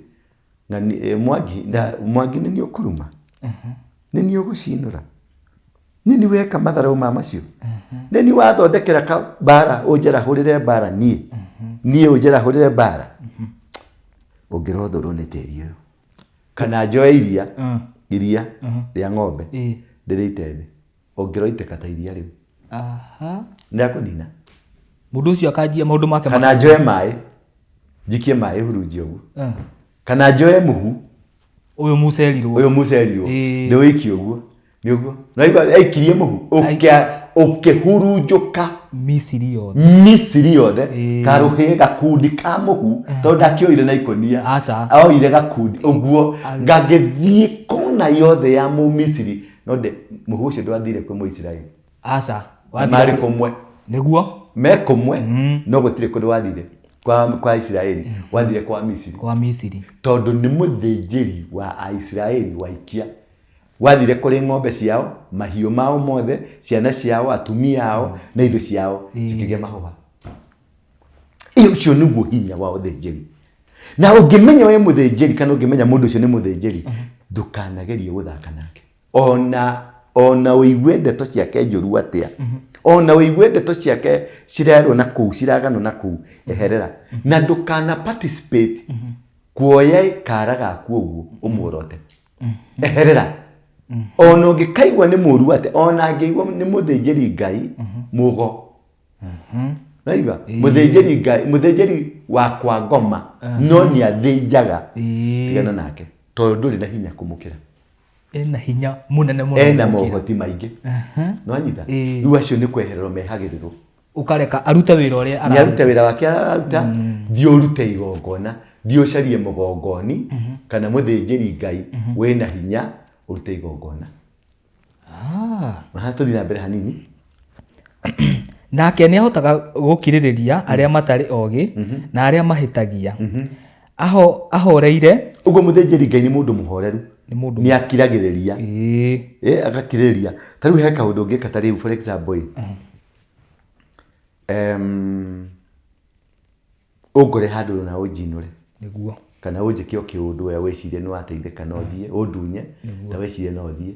na Mwangi, Mwangi nĩ niĩ ũkũruma? Nĩ niĩ ũgũcinũra? Nĩ niĩ weka matharau ma macio? Nĩ niĩ wathondekera mbara ũnjarahũrĩre mbara niĩ? Niĩ ũnjarahũrĩre mbara? Ũngĩrothũrwo nĩ tĩri ũyũ. Kana njoe iria, iria rĩa ng'ombe ndĩrĩite thĩ. Ũngĩroitĩka ta iria rĩu. Nĩ akũnina. Mũndũ ũcio akanjia maũndũ make. Kana njoe maĩ, njikie maĩ hurunji ũguo. Kana njoe mũhu. Ũyũ mucerirwo. Ũyũ mucerirwo. Ndĩũikie ũguo. Nĩ ũguo. Naigua aikirie mũhu. Ũkĩhurunjũka. Misiri yothe. Misiri yothe. Karũhĩ gakundi ka mũhu. Tondũ ndakĩoire na ikũnia. Aca. Oire gakundi ũguo. Gagĩthiĩ kona yothe ya Mũmisiri. No ndĩ mũhu ũcio ndwathire kwĩ Mũisiraeli. Aca. Na marĩ kũmwe. Nĩguo. Me kũmwe no gũtirĩ kũndũ wathire kwa Isiraeli. Wathire kwa Misiri. Kwa Misiri. Tondũ nĩ mũthĩnjĩri wa Aisiraeli waikia. Wathire kũrĩ ng'ombe ciao, mahiũ mao mothe, ciana ciao, atumia ao na indo ciao cikĩgĩa mahũha. Ĩ ũcio nĩguo hinya wa ũthĩnjĩri. Na ũngĩmenya wĩ mũthĩnjĩri kana ũngĩmenya mũndũ ũcio nĩ mũthĩnjĩri, ndũkanagerie gũthaka nake. Ona ũigue ndeto ciake njũru atĩa, ona ũigue ndeto ciake cirerwo na kũu, ciraganwo na kũu, eherera. Na ndũkana participate kuoya kara gaku ũguo ũmuorote. Eherera. Ona ũngĩkaigua nĩ mũru atĩa, ona angĩigua nĩ mũthĩnjĩri Ngai mũgo. Naigua? Mũthĩnjĩri Ngai, mũthĩnjĩri wa kwa ngoma, no nĩ athĩnjaga. Tigana nake. Tondũ ndũrĩ na hinya kũmũkĩra. Ena hinya mũnene mũno. Ena mohoti maingĩ. Nĩwanyita? Rĩu acio nĩ kwehererwo mehagĩrĩrwo. Ũkareka arute wĩra ũrĩa araruta. Nĩ arute wĩra wake araruta, thiĩ ũrute igongona, thiĩ ũcarie mũgongoni kana mũthĩnjĩri Ngai wĩna hinya ũrute igongona. Aha, tũthiĩ na mbere hanini. Nake nĩ ahotaga gũkirĩrĩria arĩa matarĩ ogĩ na arĩa mahĩtagia. Ahoreire. Ũguo mũthĩnjĩri Ngai nĩ mũndũ mũhoreru. Nĩ mũndũ Nĩ akiragĩrĩria. Agakirĩrĩria. Ta rĩu he kaũndũ ũngĩka ta rĩu for example ĩ. Ũngore handũ na ũnjinũre. Nĩguo. Kana ũnjĩke o kĩũndũ we wĩcirie nĩ wateithĩka na ũthiĩ, ũndunye, ta wĩcirie no ũthiĩ.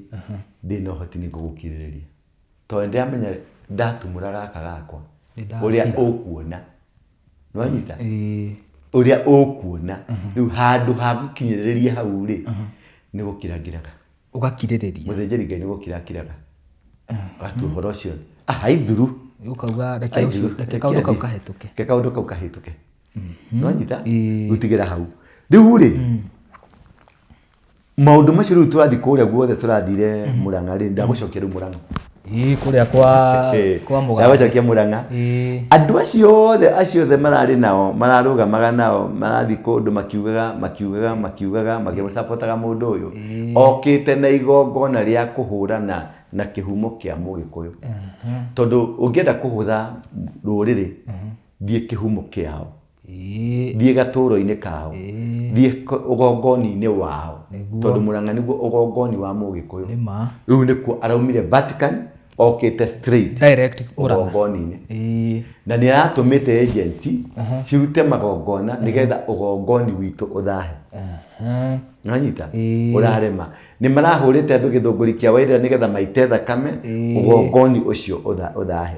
Ndĩ na ũhoti nĩ ngũgũkirĩrĩria. Tondũ nĩ ndĩramenya ndatumũra gaka gakwa, ũrĩa ũkuona. Nĩ wanyita? Ũrĩa ũkuona. Rĩu handũ ha gũkinyĩrĩria hau rĩ, nĩ gũkira ngiraga. Ũgakirĩrĩria. Mũthĩnjĩri Ngai nĩ gũkira akiraga. Agatua ũhoro ũcio, ah, haithuru. Ũkauga reke ũcio, reke kaũndũ kau kahĩtũke. Reke kaũndũ kau kahĩtũke. Nĩwanyita? Rĩu tigĩra hau. Rĩu rĩ, maũndũ macio rĩu tũrathiĩ kũrĩa guothe tũrathire Mũrang'a rĩ, ndagũcokia rĩu Mũrang'a. Ĩĩ kũrĩa kwa kwa Mũgathe. Ndagũcokia Mũrang'a. Andũ acio othe, acio othe mararĩ nao, mararũgamaga nao, marathiĩ kũndũ makiugaga, makiugaga, makiugaga, magĩcapotaga mũndũ ũyũ. Okĩte na igongona rĩa kũhũrana na kĩhumo kĩa Mũgĩkũyũ. Tondũ ũngĩenda kũhũtha rũrĩrĩ, thiĩ kĩhumo kĩao. Thiĩ gatũũro-inĩ kao. Thiĩ ũgongoni-inĩ wao. Tondũ Mũrang'a nĩguo ũgongoni wa Mũgĩkũyũ. Rĩu nĩkuo araumire Vatican okĩte straight Direct Mũrang'a. Ũgongoni-inĩ. Na nĩ aratũmĩte agent cirute magongona nĩgetha ũgongoni witũ ũthahe. Nĩwanyita? Ũrarema. Nĩ marahũrĩte andũ gĩthũngũri kĩa Wairĩra nĩgetha maite thakame ũgongoni ũcio ũthahe.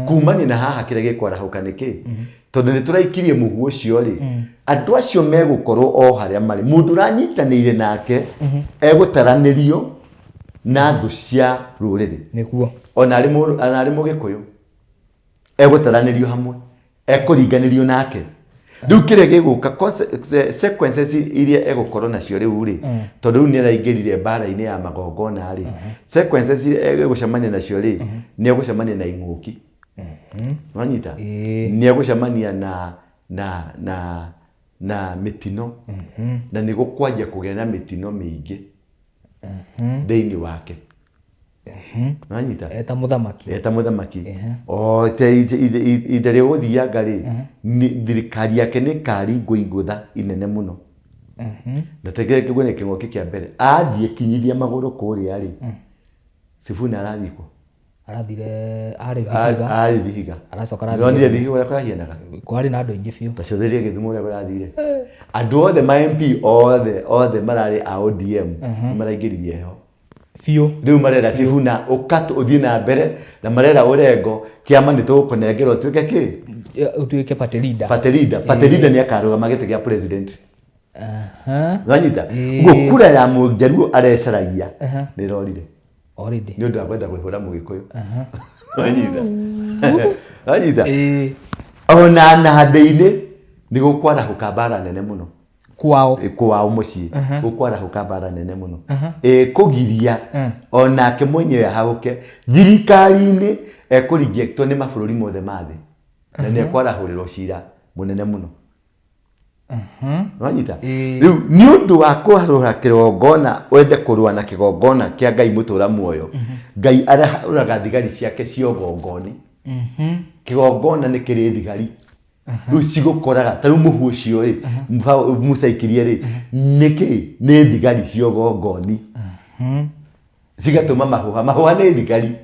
Kumania na haha kĩrĩa gĩkwarahũka nĩ kĩ? Tondũ nĩ tũraikirie mũhu ũcio rĩ, andũ acio megũkorwo o harĩa marĩ. Mũndũ ũranyitanĩire nake egũtaranĩrio na thũ cia rũrĩrĩ. Nĩguo. Ona arĩ Mũgĩkũyũ egũtaranĩrio hamwe. Ekũringanĩrio nake. Rĩu kĩrĩa gĩgũka sequences iria egũkorwo nacio rĩu rĩ, tondũ rĩu nĩ araingĩrire mbara-inĩ ya magongona rĩ, sequences iria egũcemania nacio rĩ, nĩ egũcemania na ing'ũki. Wanyita? Nĩ egũcemania na na na na mĩtino. Na nĩ gũkwanjia kũgĩa na mĩtino mĩingĩ thĩinĩ wake. Wanyita? Eta mũthamaki. Eta mũthamaki. O te ihinda rĩa gũthianga rĩ, thirikari yake nĩ ĩkaringwo igũtha inene mũno. Na teke kĩguo nĩ kĩng'ũki kĩa mbere. Athiĩ kinyithia magũrũ kũrĩa rĩ, Sifuna arathiĩ kũ? Arathire arĩ Vihiga. Arĩ Vihiga. Aracoka arathire. Nĩwonire Vihiga ũrĩa kũrahianaga? Kwarĩ na andũ aingĩ biũ. Ta cũthĩrĩria Gĩthumo ũrĩa kũrathire. Andũ othe ma MP othe othe mararĩ a ODM nĩ maraingĩririe heho. Biũ. Rĩu marera Sifuna ũka ũthiĩ na mbere na marera Orengo kĩama nĩ tũgũkũnengera ũtuĩke kĩ? Ũtuĩke party leader. Party leader. Party leader nĩ akarũgama gĩtĩ gĩa president. Nĩwanyita? Ũguo kura ya Mũjaluo arecaragia nĩ ĩrorire. Already. Nĩ ũndũ wa kwenda kwĩhũra Mũgĩkũyũ. Wanyita? Wanyita? Ona Nandĩ-inĩ nĩ gũkwarahũka mbara nene mũno. Kwao. Kwao mũciĩ. Gũkwarahũka mbara nene mũno. Ĩkũgiria onake mwenyewe ahahũke thirikari-inĩ, ekũ-rejectwo nĩ mabũrũri mothe ma thĩ. Na nĩ ekwarahũrĩrwo cira mũnene mũno. Wanyita? Rĩu nĩ ũndũ wa kũharũra kĩgongona, wende kũrũa na kĩgongona kĩa Ngai mũtũra muoyo, Ngai arahũraga thigari ciake cia ũgongoni. Kĩgongona nĩ kĩrĩ thigari. Rĩu cigũkoraga, ta rĩu mũhu ũcio rĩ, Musa aikirie rĩ, nĩ kĩ? Nĩ thigari cia ũgongoni. Cigatũma mahũha. Mahũha nĩ thigari.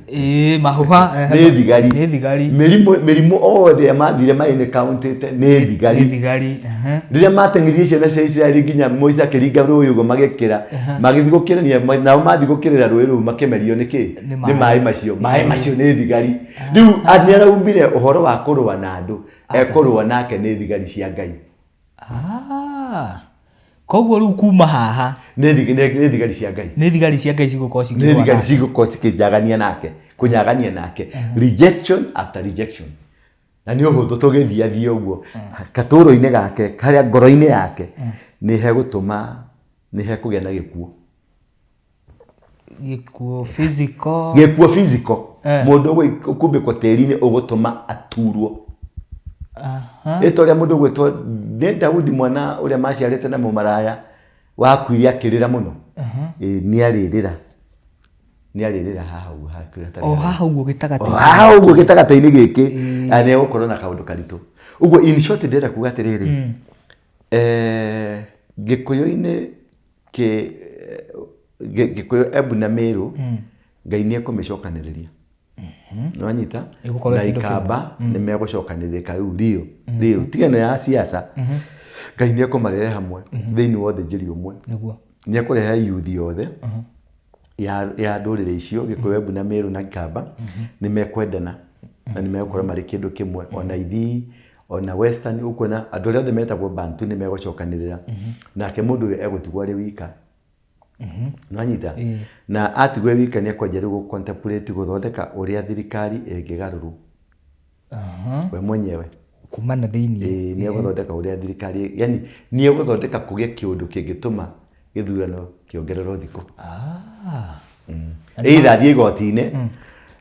Ĩĩ, mahũha, Nĩ thigari. Nĩ thigari. Mĩrimũ, mĩrimũ othe ĩrĩa mathire maĩ countĩte nĩ thigari. Nĩ thigari, ehe. Rĩrĩa mateng'eririe ciana cia Isiraeli nginya Musa akĩringa rũĩ ũguo magĩkĩra, magĩthiĩ gũkĩrania, nao mathiĩ gũkĩrĩra rũĩ rũu makĩmerio nĩ kĩ? Nĩ Nĩ maĩ macio. Maĩ macio nĩ thigari. Rĩu nĩ araumire ũhoro wa kũrũa na andũ, ekũrũa nake nĩ thigari cia Ngai. Ah. Koguo rĩu kuma haha Nĩ nĩ thigari cia Ngai. Nĩ thigari cia Ngai cigũkorwo Nĩ cikĩrũa thigari nake. cigũkorwo cikĩnjagania nake, kũnyagania nake. Rejection after rejection. Na nĩ ũhũthũ tũgĩthiathiĩ ũguo. Gatũũro-inĩ gake, harĩa ngoro-inĩ yake, nĩ hegũtũma, nĩ hekũgĩa na gĩkuũ. Gĩkuũ physical. Gĩkuũ physical. Mũndũ ũgũkumbĩkwo tĩri-inĩ ũgũtũma aturwo. Ĩ ta ũrĩa mũndũ ũgwĩtwo nĩ Daudi mwana ũrĩa maciarĩte na mũmaraya wakuire akĩrĩra mũno. Ĩ nĩ arĩrĩra. Nĩ arĩrĩra haha ũguo hatarĩ O haha ũguo gĩtagatĩ. O haha ũguo gĩtagatĩ-inĩ gĩkĩ. Na nĩ egũkorwo na kaũndũ karitũ. Ũguo in short ndĩrenda kuga atĩrĩrĩ, Gĩkũyũ-inĩ kĩ Gĩkũyũ, Embu na Meru, Ngai nĩ ekũmĩcokanĩrĩria. Nĩwanyita? Ĩgũkorwo Na ĩ kĩndũ kĩmwe. Ikamba nĩ megũcokanĩrĩka rĩu real, real. Tiga ĩno ya siasa. Ngai nĩ ekũmarehe hamwe thĩinĩ wa ũthĩnjĩri ũmwe. Nĩ ekũrehe youth yothe ya ndũrĩrĩ icio, Gĩkũyũ, Embu na Meru na Ikamba, nĩ mekwendana na nĩ megũkorwo marĩ kĩndũ kĩmwe. Ona Ithii, ona Western, ũkuona andũ arĩa othe metagwo Bantu nĩ megũcokanĩrĩra. Nake mũndũ ũyũ egũtigwo arĩ wika. Nĩwanyita? Ĩĩ. Na atigwo e wika nĩ ekwanjia rĩu gũ contemplate gũthondeka ũrĩa thirikari ĩngĩgarũrwo. We mwenyewe. Kuma na thĩiniĩ. Ĩĩ, nĩ egũthondeka ũrĩa thirikari, yani nĩ egũthondeka kũgĩe kĩũndũ kĩngĩtũma gĩthurano kĩongererwo thikũ. Either athiĩ igoti-inĩ,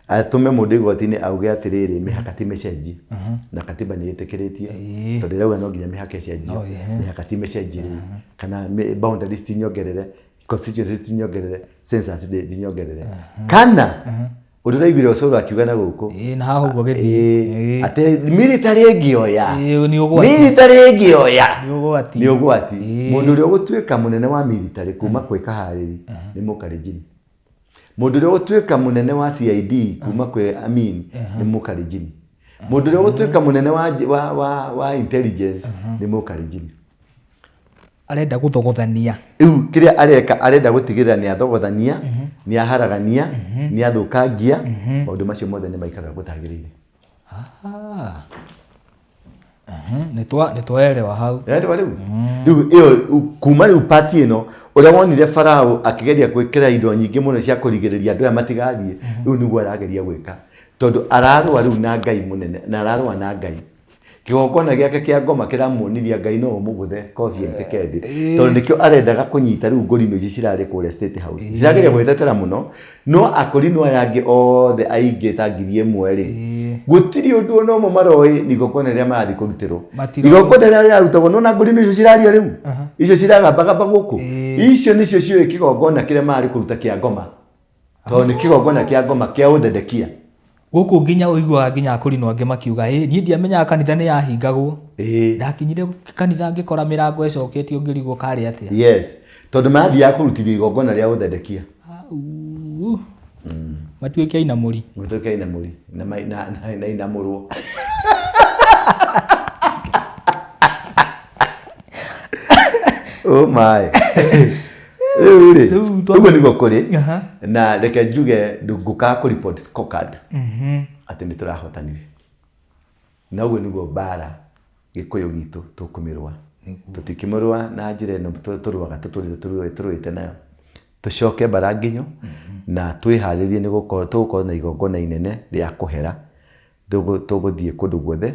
atũme mũndũ igoti-inĩ auge atĩrĩrĩ, mĩhaka ti mĩcenjie, na katiba nĩ ĩtĩkĩrĩtie, tondũ ĩrauga no nginya mĩhaka ĩcenjio, mĩhaka ti mĩcenjie rĩu, kana boundaries ti nyongerere, constituency ti nyongerere, census ti nyongerere. Kana ũndũ ũraiguire Osoro akiuga na gũkũ. Ĩĩ, na haha ũguo gĩthiĩ. Ĩĩ, atĩ military ĩngĩoya. Ĩĩ, nĩ ũgwati. Military ĩngĩoya. Nĩ ũgwati. Nĩ ũgwati. Mũndũ ũrĩa ũgũtuĩka mũnene wa military kuma kwĩ Kaharĩri nĩ Mũkalenjin. Mũndũ ũrĩa ũgũtuĩka mũnene wa CID kuma kwĩ Amin nĩ Mũkalenjin. Mũndũ ũrĩa ũgũtuĩka mũnene wa intelligence nĩ Mũkalenjin. Arenda gũthogothania. Rĩu kĩrĩa areka arenda gũtigĩrĩra nĩ athogothania, nĩ aharagania, nĩ athũkangia, maũndũ macio mothe nĩ maikaraga gũtagĩrĩire. Ah. Nĩ twaerewa hau. Yaelewa rĩu? Rĩu ĩyo kuma rĩu part ĩno ũrĩa wonire Farao akĩgeria gwĩkĩra indo nyingĩ mũno cia kũrigĩrĩria andũ aya matigathiĩ, rĩu nĩguo arageria gwĩka. Tondũ ararũa rĩu na Ngai mũnene, na ararũa na Ngai. Kĩgongona gĩake kĩa ngoma kĩramuoniria Ngai no ũmũgũthe kobi aitĩke thĩ. Tondũ nĩkĩo arendaga kũnyita rĩu ngũrinũ ici cirarĩ kũrĩa State House. Cirageria gwĩtetera mũno, no akũrinũ aya angĩ othe aingĩ ta 1000 rĩ, gũtirĩ ũndũ ona ũmwe maroĩ nĩ igongona rĩrĩa marathiĩ kũrutĩrwo. Matirĩ. Igongona rĩrĩa rĩrarutagwo nĩwona ngũrinũ icio ciraria rĩu? Icio ciragambagamba gũkũ? Icio nĩcio ciũĩ kĩgongona kĩrĩa mararĩ kũruta kĩa ngoma. Tondũ nĩ kĩgongona kĩa ngoma kĩa ũthedekia. Gũkũ nginya ũiguaga nginya akũrinũ angĩ makiuga ĩ niĩ ndiamenyaga kanitha nĩ yahingagwo. Ndakinyire kanitha ngĩkora mĩrango ĩcoketio ngĩrigwo karĩ atĩa. Yes. Tondũ marathiaga kũrutithio igongona rĩa ũthendekia. Au. Matuĩke ainamũri. Matuĩke ainamũri. Na inamũrwo. Oh my. Rĩu rĩ, ũguo nĩguo kũrĩ. Na reke njuge ngũkaga kũ report scorecard atĩ nĩ tũrahotanire. Na ũguo nĩguo mbara Gĩkũyũ gitũ tũkũmĩrũa. Tũtikĩmĩrũa na njĩra ĩno tũrũaga tũtũrĩte tũrũĩte nayo. Tũcoke mbara nginyo na twĩharĩrie nĩ gũkorwo tũgũkorwo na igongona inene rĩa kũhera. Tũgũthiĩ kũndũ guothe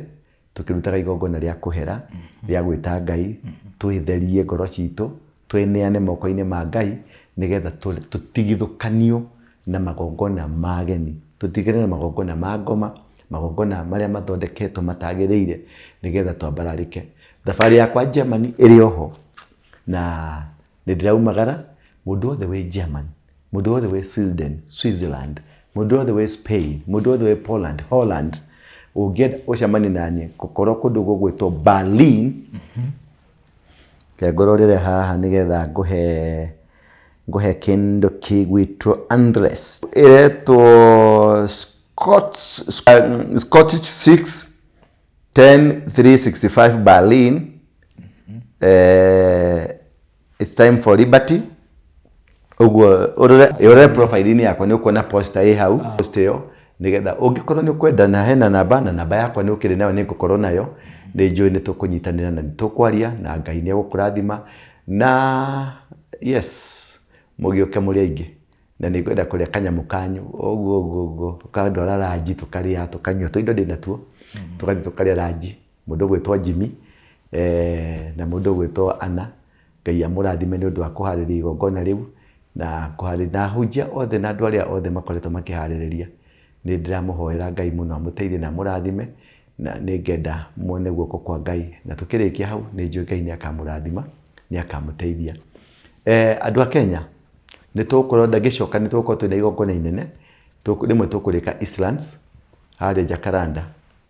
tũkĩrutaga igongona rĩa kũhera, rĩa gwĩta Ngai, twĩtherie ngoro citũ, twĩneane moko-inĩ ma Ngai, nĩgetha tũtigithũkanio na magongona ma ageni, tũtigane na magongona ma ngoma, magongona marĩa mathondeketwo matagĩrĩire, nĩgetha twambararĩke. Thabarĩ yakwa Germany ĩrĩ oho, na nĩ ndĩraumagara, mũndũ wothe wĩ Germany, mũndũ wothe wĩ Sweden, Switzerland, mũndũ wothe wĩ Spain, mũndũ wothe wĩ Poland, Holland, ũngĩenda ũcemanie naniĩ, ngũkorwo kũndũ gũgwĩtwo Berlin, Reke ngũrorere haha nĩgetha ngũhe ngũhe kĩndũ kĩgwĩtwo address. Ĩretwo Scottish 6 10 365 Berlin. It's time for liberty. Ũguo ũrore ũrore profile-inĩ yakwa nĩ ũkuona poster ĩ hau post ĩyo nĩgetha ũngĩkorwo nĩ ũkwenda na hena namba na namba yakwa nĩ ũkĩrĩ nayo nĩ ngũkorwo nayo nĩ njũĩ nĩ tũkũnyitanĩra na nĩ tũkwaria na Ngai nĩ egũkũrathima na yes mũgĩũke mũrĩ aingĩ na nĩ ngwenda kũrĩa kanyamũ kanyu ũguo ũguo ũguo ũkandwara ranji tũkarĩa tũkanyua tũindo ndĩnatuo tũgathiĩ tũkarĩa ranji mũndũ ũgwĩtwo Jimmy na mũndũ ũgwĩtwo Anna Ngai amũrathime nĩ ũndũ wa kũharĩria igongona rĩu, na kũharĩria, na ahunjia othe na andũ arĩa othe makoretwo makĩharĩrĩria. Nĩ ndĩramũhoera Ngai mũno amũteithie na amũrathime, na nĩ ngenda muone guoko kwa Ngai. Na tũkĩrĩkia hau, nĩ njũĩ Ngai nĩ akamũrathima, nĩ akamũteithia. Andũ a Kenya, nĩ tũgũkorwo, ndangĩcoka nĩ tũgũkorwo twĩna igongona inene, rĩmwe tũkũrĩka Eastlands, harĩa Jacaranda.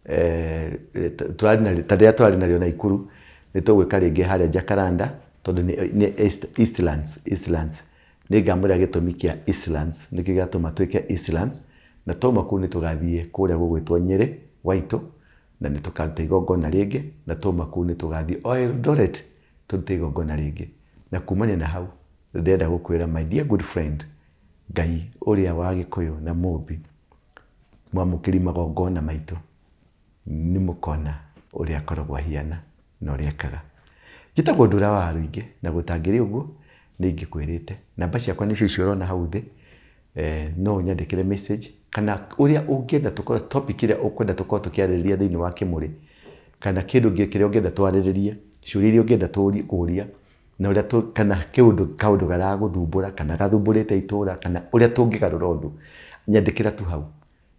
Ta rĩrĩa tũrarĩ narĩo Naikuru, nĩ tũgwĩka rĩngĩ harĩa Jacaranda, tondũ nĩ Eastlands, Eastlands. Nĩ ngamwĩra gĩtũmi kĩa Eastlands, nĩkĩ gĩatũma twĩke Eastlands, na twauma kũu nĩ tũgathiĩ kũrĩa gũgwĩtwo Nyĩrĩ gwaitũ, na nĩ tũkaruta igongona rĩngĩ, na twauma kũu nĩ tũgathiĩ o Eldoret tũrute igongona rĩngĩ. Na kumania na hau, ndĩrenda gũkwĩra my dear good friend, Ngai ũrĩa wa Gĩkũyũ na Mũmbi, Mwamũkĩri magongona maitũ, nĩ mũkona ũrĩa akoragwo ahiana na ũrĩa ekaga. Njĩtagwo Ndura wa Rũingĩ na gũtangĩrĩ ũguo, Nĩ ingĩkwĩrĩte. Namba ciakwa nĩcio icio ũrona hau thĩ, no ũnyandĩkĩre message kana ũrĩa ũngĩenda tũkorwo, topic ĩrĩa ũkwenda tũkorwo tũkĩarĩrĩria thĩinĩ wa kĩmũrĩ, kana kĩndũ kĩrĩa ũngĩenda twarĩrĩrie, ciũria iria ũngĩenda kũria, na ũrĩa tũ, kana kĩũndũ kaũndũ karagũthumbũra kana gathumbũrĩte itũra, kana ũrĩa tũngĩgarũra ũndũ, nyandĩkĩra tu hau.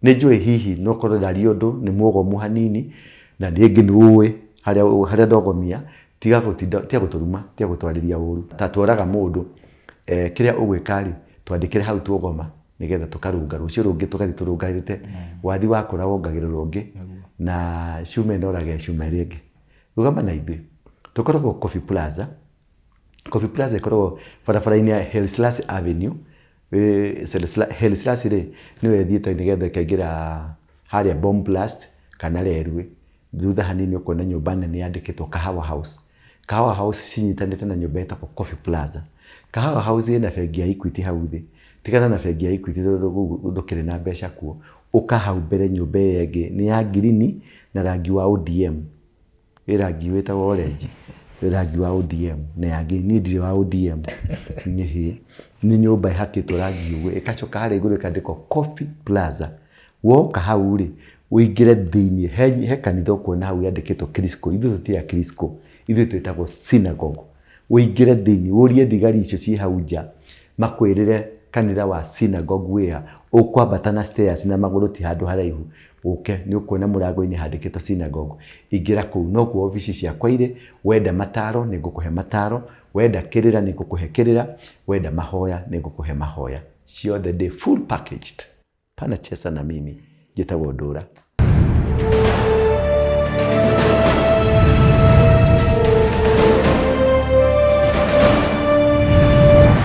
Nĩ njũĩ hihi no korwo ndaria ũndũ nĩ mwogomu hanini, na rĩngĩ nĩ ũĩ harĩa harĩa ndogomia, tiga gũtinda tiga gũtũruma, tiga gũtwarĩria ũru. Ta tworaga mũndũ, kĩrĩa ũgwĩka rĩ, twandĩkĩre hau tuogoma, nĩgetha tũkarũnga, rũciũ rũngĩ tũgathiĩ tũrũngarĩte, wathi wakũra wongagĩrĩrwo ũngĩ, na cuma ĩno ĩrage cuma ĩrĩa ĩngĩ. Rũgama na ithuĩ, tũkoragwo Coffee Plaza, Coffee Plaza ĩkoragwo barabara-inĩ ya Haile Selassie Avenue, Haile Selassie rĩ, nĩyo ĩthiĩte nĩgetha ĩkaingĩra harĩa Bomb Blast kana Railway. Thutha hanini ũkona nyũmba nene yandĩkĩtwo Kahawa House. Kahawa House cinyitanĩte na nyũmba ĩtagwo Coffee Plaza. Kahawa House ĩna bengi ya Equity hau thĩ. Tigana na bengi ya Equity tondũ kũu ndũkĩrĩ na mbeca kuo. Ũka hau mbere nyũmba ĩyo ĩngĩ nĩ ya ngirini na rangi wa ODM. Ĩ rangi wĩtagwo orange, rangi wa ODM na ya ngirini, niĩ ndirĩ wa ODM, ĩhĩ, nĩ nyũmba ĩhakĩtwo rangi ũguo, ĩgacoka harĩa igũrũ ĩkandĩkwo Coffee Plaza. Woka hau rĩ, ũingĩre thĩiniĩ, he kanitha ũkuona hau yandĩkĩtwo Crisco, ithuĩ tũtirĩ a Crisco, ithuĩ twĩtagwo Synagogue. Ũingĩre thĩiniĩ, ũrie thigari icio ciĩ hau nja, makwĩrĩre kanitha wa Synagogue wĩ ha, ũkwambata na stairs na magũrũ ti handũ haraihu, ũke nĩ ũkuona mũrango-inĩ handĩkĩtwo Synagogue, ingĩra kũu, nokuo obici ciakwa irĩ, wenda mataro nĩ ngũkũhe mataro, wenda kĩrĩra nĩ ngũkũhe kĩrĩra, wenda mahoya nĩ ngũkũhe mahoya, ciothe ndĩ full packaged. Pana chesa na mimi, njĩtagwo Ndũra.